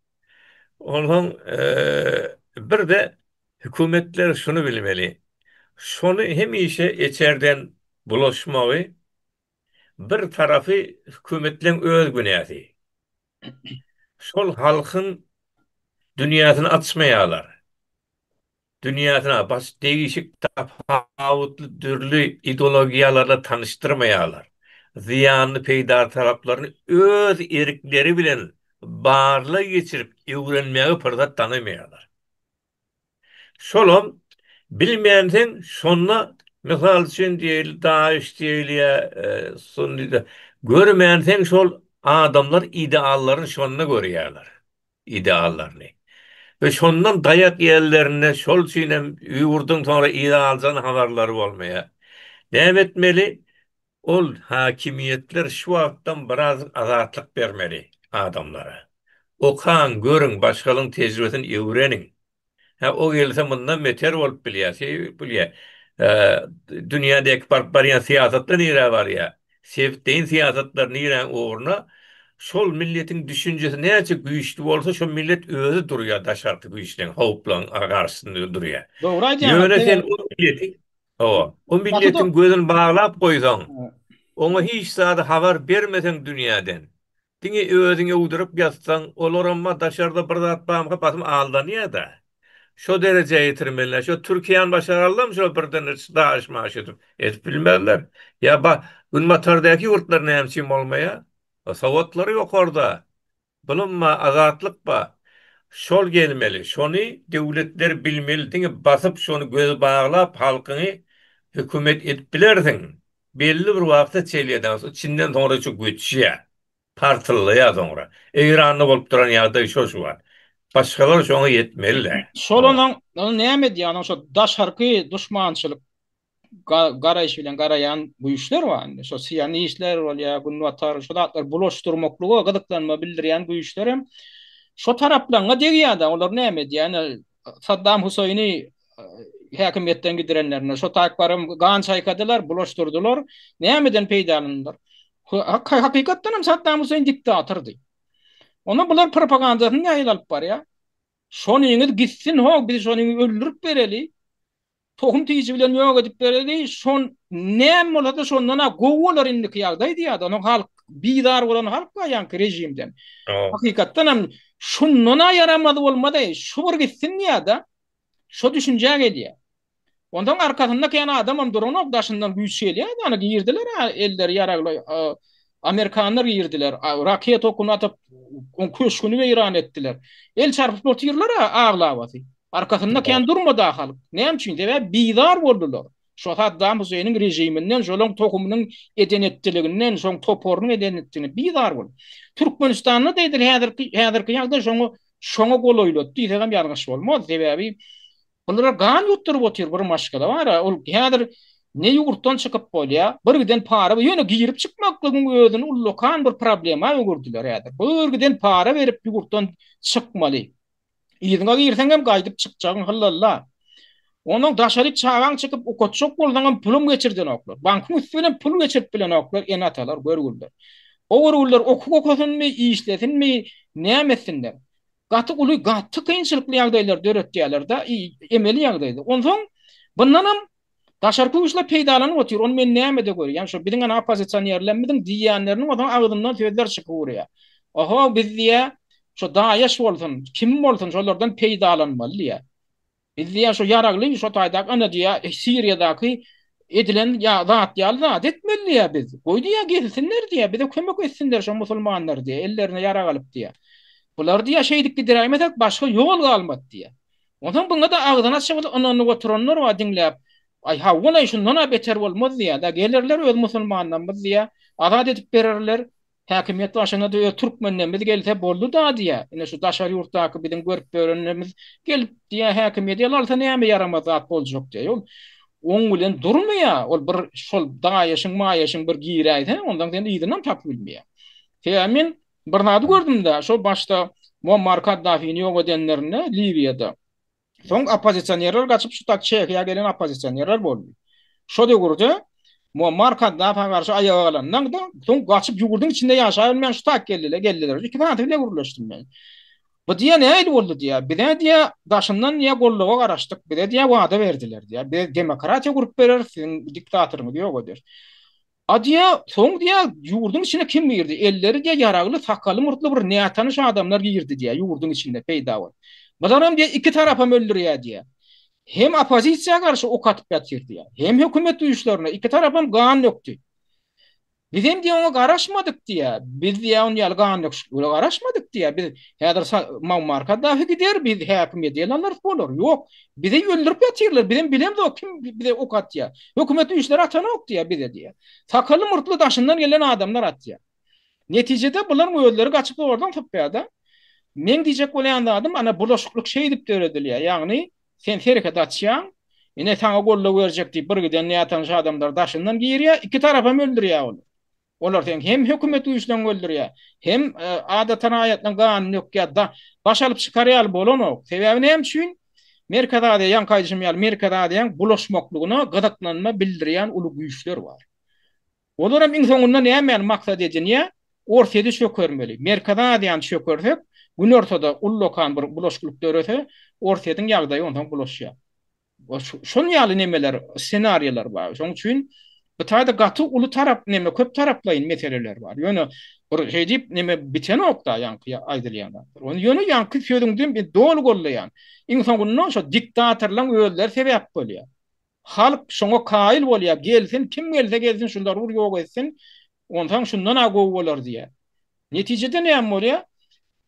Onsoň bir-de hökümetler şuny bilmeli. Şony hemişe içerden bulaşmagy bir tarapy hökümetleň öz günäsi. Şol halkyň dünýäsini açmaýarlar. Dünýäsine baş degişik tapawutly dürli ideologiýalarla tanyşdyrmaýarlar. Zyýanly peýdaly taraplaryny öz erkleri bilen barlag geçirip öwrenmäge pursat tanamaýarlar. Şolam bilmänseň şonda mysal üçin diýeli DAEŞ diýeli ýa sunni görmänseň şol adamlar ideallaryny şonda görýärler. Ideallaryny. We şondan daýak iýenlerinde şol üçinem ýurduň soňra yza aljan habarlary bolmaýar. Näme etmeli? Ol hakimiýetler şu wagtdan biraz azatlyk bermeli adamlara. Okaň, görüň, başgalaryň tejribesini öwreniň. Hä, o gelse mundan beter bolup bilýär, şeý bilýär. Dünýädäki baryp barýan syýasatlar nirä barýar? Sebitleýin syýasatlar niräň ugruna? Şol milletiň düşünjesi näçe güýçli bolsa, şo millet özi durýar daşarky güýçleň, howplaryň garşysynda durýar. Dogry aýdýaňyz. Ýöne sen o milleti, hawa, o milletiň gözüni baglap goýsaň, oňa hiç zady habar bermeseň dünýäden, Diňe özüňi öwdürip ýatsaň, olaramma daşarda bir zat barmyka basym aldanýada. Şo derejä ýetirmeliler. Şo Türkiýäni başararlarmy şo birden daş maş edip? Edip bilmezler. Ýa ba günbatardaky ýurtlar näme üçin bolmaýa? Sowatlary ýokarda. Bilim bar, azatlyk bar. Şol gelmeli. Şony döwletler bilmeli. Diňe basyp şony gözi baglap halkyňy hökümet edip bilersiň. Belli bir wagta çenli edeňsoň, içinden soňra şu göçýär. Partyllaýar soňra. Eýranda bolup duran ýagdaý şo şu wagt. Başgalar şoňa ýetmeli-dä. Şol onuň, ony näme edýär? Onuň şo daşarky duşmançylyk garaýşy bilen garaýan güýçler bar indi. Şo sionistler bolýar, günbatar, şo zatlary bulaşdyrmaklyga gyzyklanma bildirýän güýçler hem şo taraplaryňa degýär-de. Olar näme edýär? Ine, Saddam Huseýni häkimiýetden gidirenlerinde şo taýyk baram gan çaýkadylar, bulaşdyrdylar. Nämeden peýdalandylar? Hakykatdan hem Saddam Huseýn diktatordy. Onda bular propagandasyny nähili alyp barýar? Şonyňyz gitsin ho, biz şonyňy öldürip bereli. Tohum tiji bilen ýok edip bereli, şon näme bolsa-da şondan-a gowy bolar indiki ýagdaý diýýärdi. Onuň halk bizar bolan halk bar ýaňky režimden. Hakykatdan hem şundan-a ýaramaz bolmaz-eý, şu bir gitsin diýýär-de, şo düşünjä gelýär. Onsoň arkasynda kän adamam duranok, daşyndan güýç gelýär, ýa girdiler-ä elleri ýaragly amerikanlar girdiler, raket okuny atyp, oň köşgüni weýran etdiler. El çarpyp otyrlar-a aglabasy. Arkasynda kän durmady-a halk. Näme üçin? Sebäbi bizar boldular. Şo Saddam Huseýniň režiminden, şolaň tohumynyň eden-etdiliginden, şoň toparynyň eden-etdiligine bizar boldy. Türkmenistanda-da edil häzirki häzirki ýagdaý şoňa şoňa golaýlady diýsegem ýalňyş bolmaz. Sebäbi bulara gan ýutduryp otyr bir maşgala bar-a. Ol häzir ne ýurtdan çykyp bolýar, bir giden para ýöne girip çykmaklygyň özüni ullakan bir problema öwürdiler häzir. Bir giden para berip ýurtdan çykmaly. Yzyňa girseňem gaýdyp çykjagyň hyllalla. Ondan daşaryk çagaň çykyp okatjak bolsaňam pulum geçirdenoklar. Bankyň üsti bilen pul geçirip bilenoklar ene-atalar görgüliler. O görgüliler okuw okasynmy, işlesinmi, näme etsinler. Gaty uly, gaty kynçylykly ýagdaýlar döretýärler-de, emeli ýagdaýda. Onsoň bundanam Daşarky güýçler peýdalanyp otyr, ony men nämede görýän, şo biziň ana oppozisionerlerimiziň diýýänleriniň onsoň agzyndan sözler çykyp urýar. Oho, biz diýýär, şo DAEŞ bolsun, kim bolsun şolardan peýdalanmaly diýýär. Biz diýýär şo ýaragly şo taýdaky ana diýýär Siriýadaky edilen ýa zat ýaly zat etmeli diýýär biz. Goý diýýär gelsinler diýýär, bize kömek etsinler şo musulmanlar diýýär, ellerine ýarag alyp diýýär. Bular diýýär şeýdip gidiräýmesek başga ýol galmady diýýär. Onsoň buňa-da agzyny açyp ynanyp oturanlar bar diňläp, Aý hawa-laý şundan-a beter bolmaz diýýär-dä, gelerler öz musulmanlarymyz diýýär, azat edip bererler, häkimiýet başyna-da öz türkmenlerimiz gelse boldy-da diýýär, ine şu daşary ýurtdaky biziň görüp ýörenlerimiz gelip diýýär häkimiýeti ele alsa näme ýaramaz zat boljak diýýär. Ol oň bilen durmaýar, ol bir şol daýaşyň maýaşyň bir giräýse ondan sen yzynam tapyp bilmeýär. Sebäbi men Bir zady gördüm-de, şol başda Muammar Kaddafini ýok edenlerinde Liwiýada. Soň oppozisionerler gaçyp şu tak Çehiýa gelen oppozisionerler boldy. Şo döwürde Muammar Kaddafä garşy aýaga galandan-da, soň gaçyp ýurduň içinde ýaşabilmän şu tak geldiler, geldiler. Iki sanysy bile gürleşdim men. Bu diýýär nähili boldy diýýär. Biz-ä diýýär daşyndan diýýär goldawa garaşdyk. Bize diýýär wada berdiler diýýär. Biz demokratiýa gurup bereris, siziň diktatoryňyzy ýok ederis. A diýýär, soň diýýär ýurduň içine kim girdi? Elleri diýýär ýaragly, sakaly murtly bir nätanyş adamlar girdi diýýär, ýurduň içinde peýda bolup. Bularam diýýär iki tarapam öldürýär diýýär. Hem oppozisiýa garşy ok atyp ýatyr diýýär. Hem hökümet güýçlerine iki tarapam gan dökdi. Bizem diýýär oňa garaşmadyk diýýär. Biz diýýär on ýaly gandöküşiklige garaşmadyk diýýär. Biz häzir Muammar Kaddafi gider, biz häkimiýeti ele alarys bolar. Ýok, bizi öldürip ýatyrlar, bizem bilemzok kim bize ok atýar. Hökümet güýçleri atanok diýýär bize diýýär. Sakally-murtly daşyndan gelen adamlar atýar. Netijede bularyň özleri gaçyp zordan sypýar-da. Meň diýjek bolýan zadym ana bulaşyklyk şeýdip döredilýär. Ýagny Sen hereket açýaň, ine saňa goldaw berjek diýip birgiden nätanyş adamlar daşyndan girýär, iki tarapam öldürýär olar. Olar seň hem hökümet güýçleňi öldürýär, hem adaty raýatlaryň ganyny dökýär, da baş alyp çykar ýaly bolanok. Sebäbi näme üçin? Merkezi Aziýa, ýaňky aýdyşym ýaly Merkezi Aziýaň bulaşmaklygyna gyzyklanma bildirýän uly güýçler bar. Olaram iň soňunda nämäni maksat edinýär? Orsýeti çökermeli. Merkezi Aziýany çökersek, Günortada ullakan bir bulaşyklyk dörese, Orsýetiň ýagdaýy onsoň bulaşýar. Şon ýaly nemeler, ssenariýalar bar. Şonuň üçin bu taýda gaty uly tarap neme, köp taraplaýyn meseleler bar. Ýöne bir şeý diýip neme bitenok-da ýaňky aýdylýan zatlar. Ony ýöne ýaňky sözüňde men doly goldaýan. Iň soňunda şo diktatorlaň özleri sebäp bolýar. Halk şoňa kaýyl bolýar, gelsin, kim gelse gelsin şulary bir ýok etsin, onsoň şundan-a gowy bolar diýýär. Netijede näme bolýar?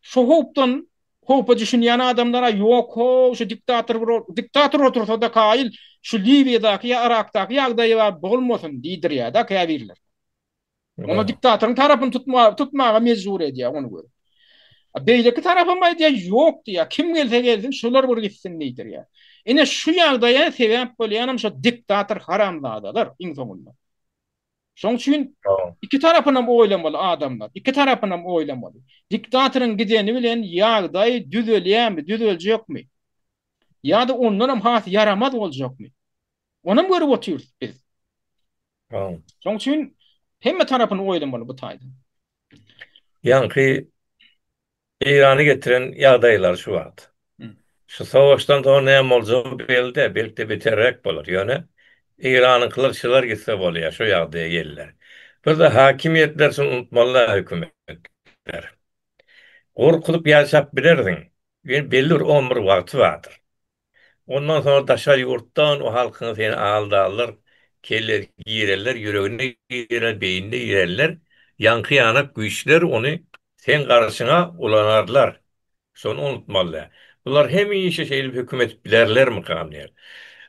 Şo howpdan howpa düşünýän adamlar-a ýok-how, şu diktator bir diktator otursa-da kaýyl, şu Liwiýadaky ýa Yrakdaky ýagdaý bar bolmasyn diýdirýär-de käbirler. Ona diktatoryň tarapyny tutma, tutmaga mejbur edýär ony görüp. Beýleki tarapam aýdýar, ýok diýýär, kim gelse gelsin, şular bir gitsin diýdirýär. Ine şu ýagdaýa sebäp bolýanam şo diktator haramzadalar iň soňunda. Şoň üçin iki tarapynam oýlamaly adamlar, iki tarapynam oýlamaly. Diktatoryň gideni bilen ýagdaý düzelýärmi, düzeljekmi? Ýa-da ondanam has ýaramaz boljakmy? Onam görüp otyrys biz. Şoň üçin hemme tarapyny oýlamaly bu taýda. Ýaňky Eýrany getiren ýagdaýlar şu wagt. Şu savaşdan soň näme boljagy belli däl, belki-de beterräk bolar. Ýöne Eýranyňkylar şylar gitse bolýar, şu ýagdaýa geldiler. Bir-de hakimiýetler şuny unutmaly däl hökümetler. Gorkuzyp ýaşap bilersiň, ýöne belli bir oň bir wagty bardyr. Ondan soňra daşary ýurtdan o halkyňy seni aldarlar, kelle girerler, ýüregine girer, beýnine girerler, ýaňky ýanak güýçler ony seň garşyňa ulanarlar. Şony unutmaly däl. Bular hemişe şeýdip höküm edip bilerlermikam diýýär.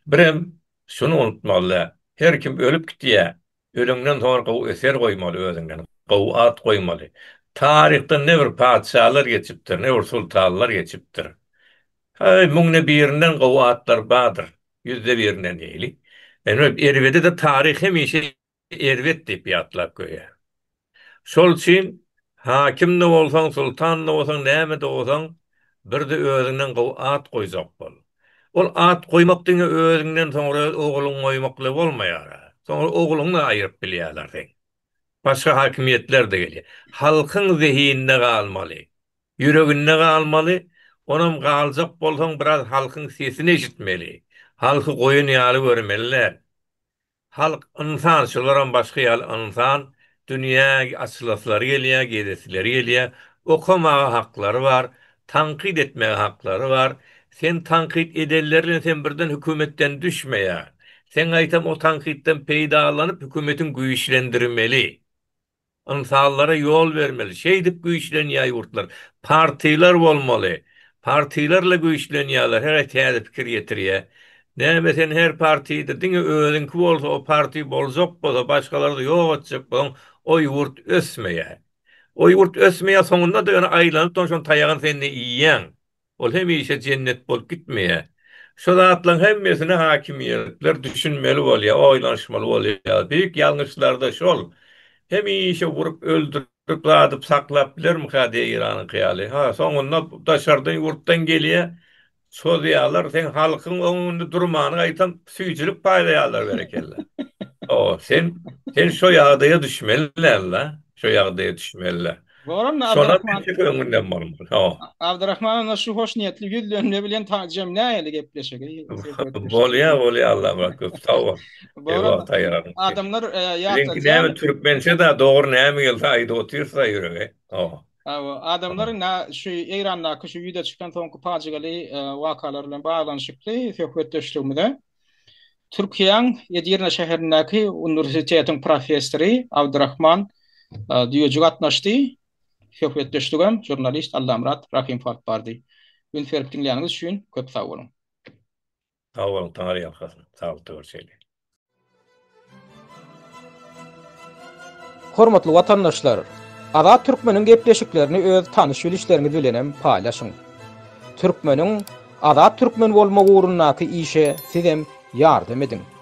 Birem şuny unutmaly däl. Her kim ölüp gitýär. Öleňden soňra gowy eser goýmaly özüňden, gowy at goýmaly. Taryhda ne bir patyşalar geçipdir, ne bir sultanlar geçipdir. Häý, müňde birinden gowy atlar bardyr. Ýüzde birinden diýeli. Ýöne erbedi-de taryh hemişe erbet diýip ýatlap goýýar. Şol üçin hakim-de bolsaň, sultan-da bolsaň, näme-de bolsaň, bir-de özüňden gowy at goýjak bol. Ol at goýmak diňe özüňden soňra öz ogluňy goýmak bilen bolmaýar. Soňra ogluňy-da aýryp bilýärler seň. Başga hakimiýetler-de gelýär. Halkyň zehininde galmaly. Ýüreginde galmaly, onam galjak bolsaň biraz halkyň sesini eşitmeli. Halky goýun ýaly görmeli däl. Halk ynsan, şularam başga ýaly ynsan, dünýä açylaslary gelýär, gezesileri gelýär, okamaga haklary bar, tankyt etmäge haklary bar. Sen tankyt edenler bilen sen birden hökümetden düşmeýär. Sen gaýtam o tankytdan peýdalanyp hökümetiň güýçlendirmeli. Ynsanlara ýol bermeli. Şeýdip güýçlenýär ýurtlar. Partiýalar bolmaly. Partiýalarla güýçlenýärler. Her aý täze pikir getirýär. Näme sen her partiýada diňe özüňki bolsa o partiý boljak bolsa başgalary-da ýok etjek bolsaň o ýurt ösmeýär. O ýurt ösmeýär soňunda-da ýöne aýlanyp soň şoň taýagyny sen-de iýýäň. Ol hemişe jennet bolup gitmeýär. Şo zatlaryň hemmesine hakimiýetler düşünmeli bolýar, oýlanyşmaly bolýar. Beýik ýalňyşlar-da şol. Hemişe urup, öldürip, zadyp saklap bilermika diýýär Eýranyňky ýaly. Ha, soňunda daşardan ýurtdan gelýär, çozýarlar, seň halkyň öňünde durmany gaýtam süýjülik paýlaýarlar berekella. Hawa, sen sen şo ýagdaýa düşmeli däl-de, şo ýagdaýa düşmeli däl. Boranmy Şonam Abdyrahman? biljek öňünden bolmaly. Hawa. Abdyrahman onda şu hoşniýetli ýüzlenme bilen ta jemläýeli gepleşigi, söhbetdeşligi. Bolýa, bolýa Allamyrat köp sag bol. Boranmy? Wagt aýyranyň üçin. Adamlar e, Biziňki ýatladýan näme türkmençe-da dogry näme gelse aýdyp otyrys-da ýürege. Hawa. Hawa, adamlar ine şu Eýrandaky şu ýüze çykan soňky pajygaly e, wakalar bilen baglanyşykly söhbetdeşligimize Türkiýäň Edirne şäherindäki uniwersitetiň professory Abdurrahman Düýeji gatnaşdy. Söhbetdeşligem žurnalist Allamyrat Rahymow alyp bardy. Üns berip diňläniňiz üçin köp sag boluň. Sag boluň Taňry ýalkasyn. Saglykda görşeýli. Hormatly watandaşlar! Azat Türkmeniň gepleşiklerini öz tanyş-bilişleriňiz bilenem paýlaşyň. Türkmeniň Azat Türkmen bolmagy ugrundaky işe sizem ýardam ediň.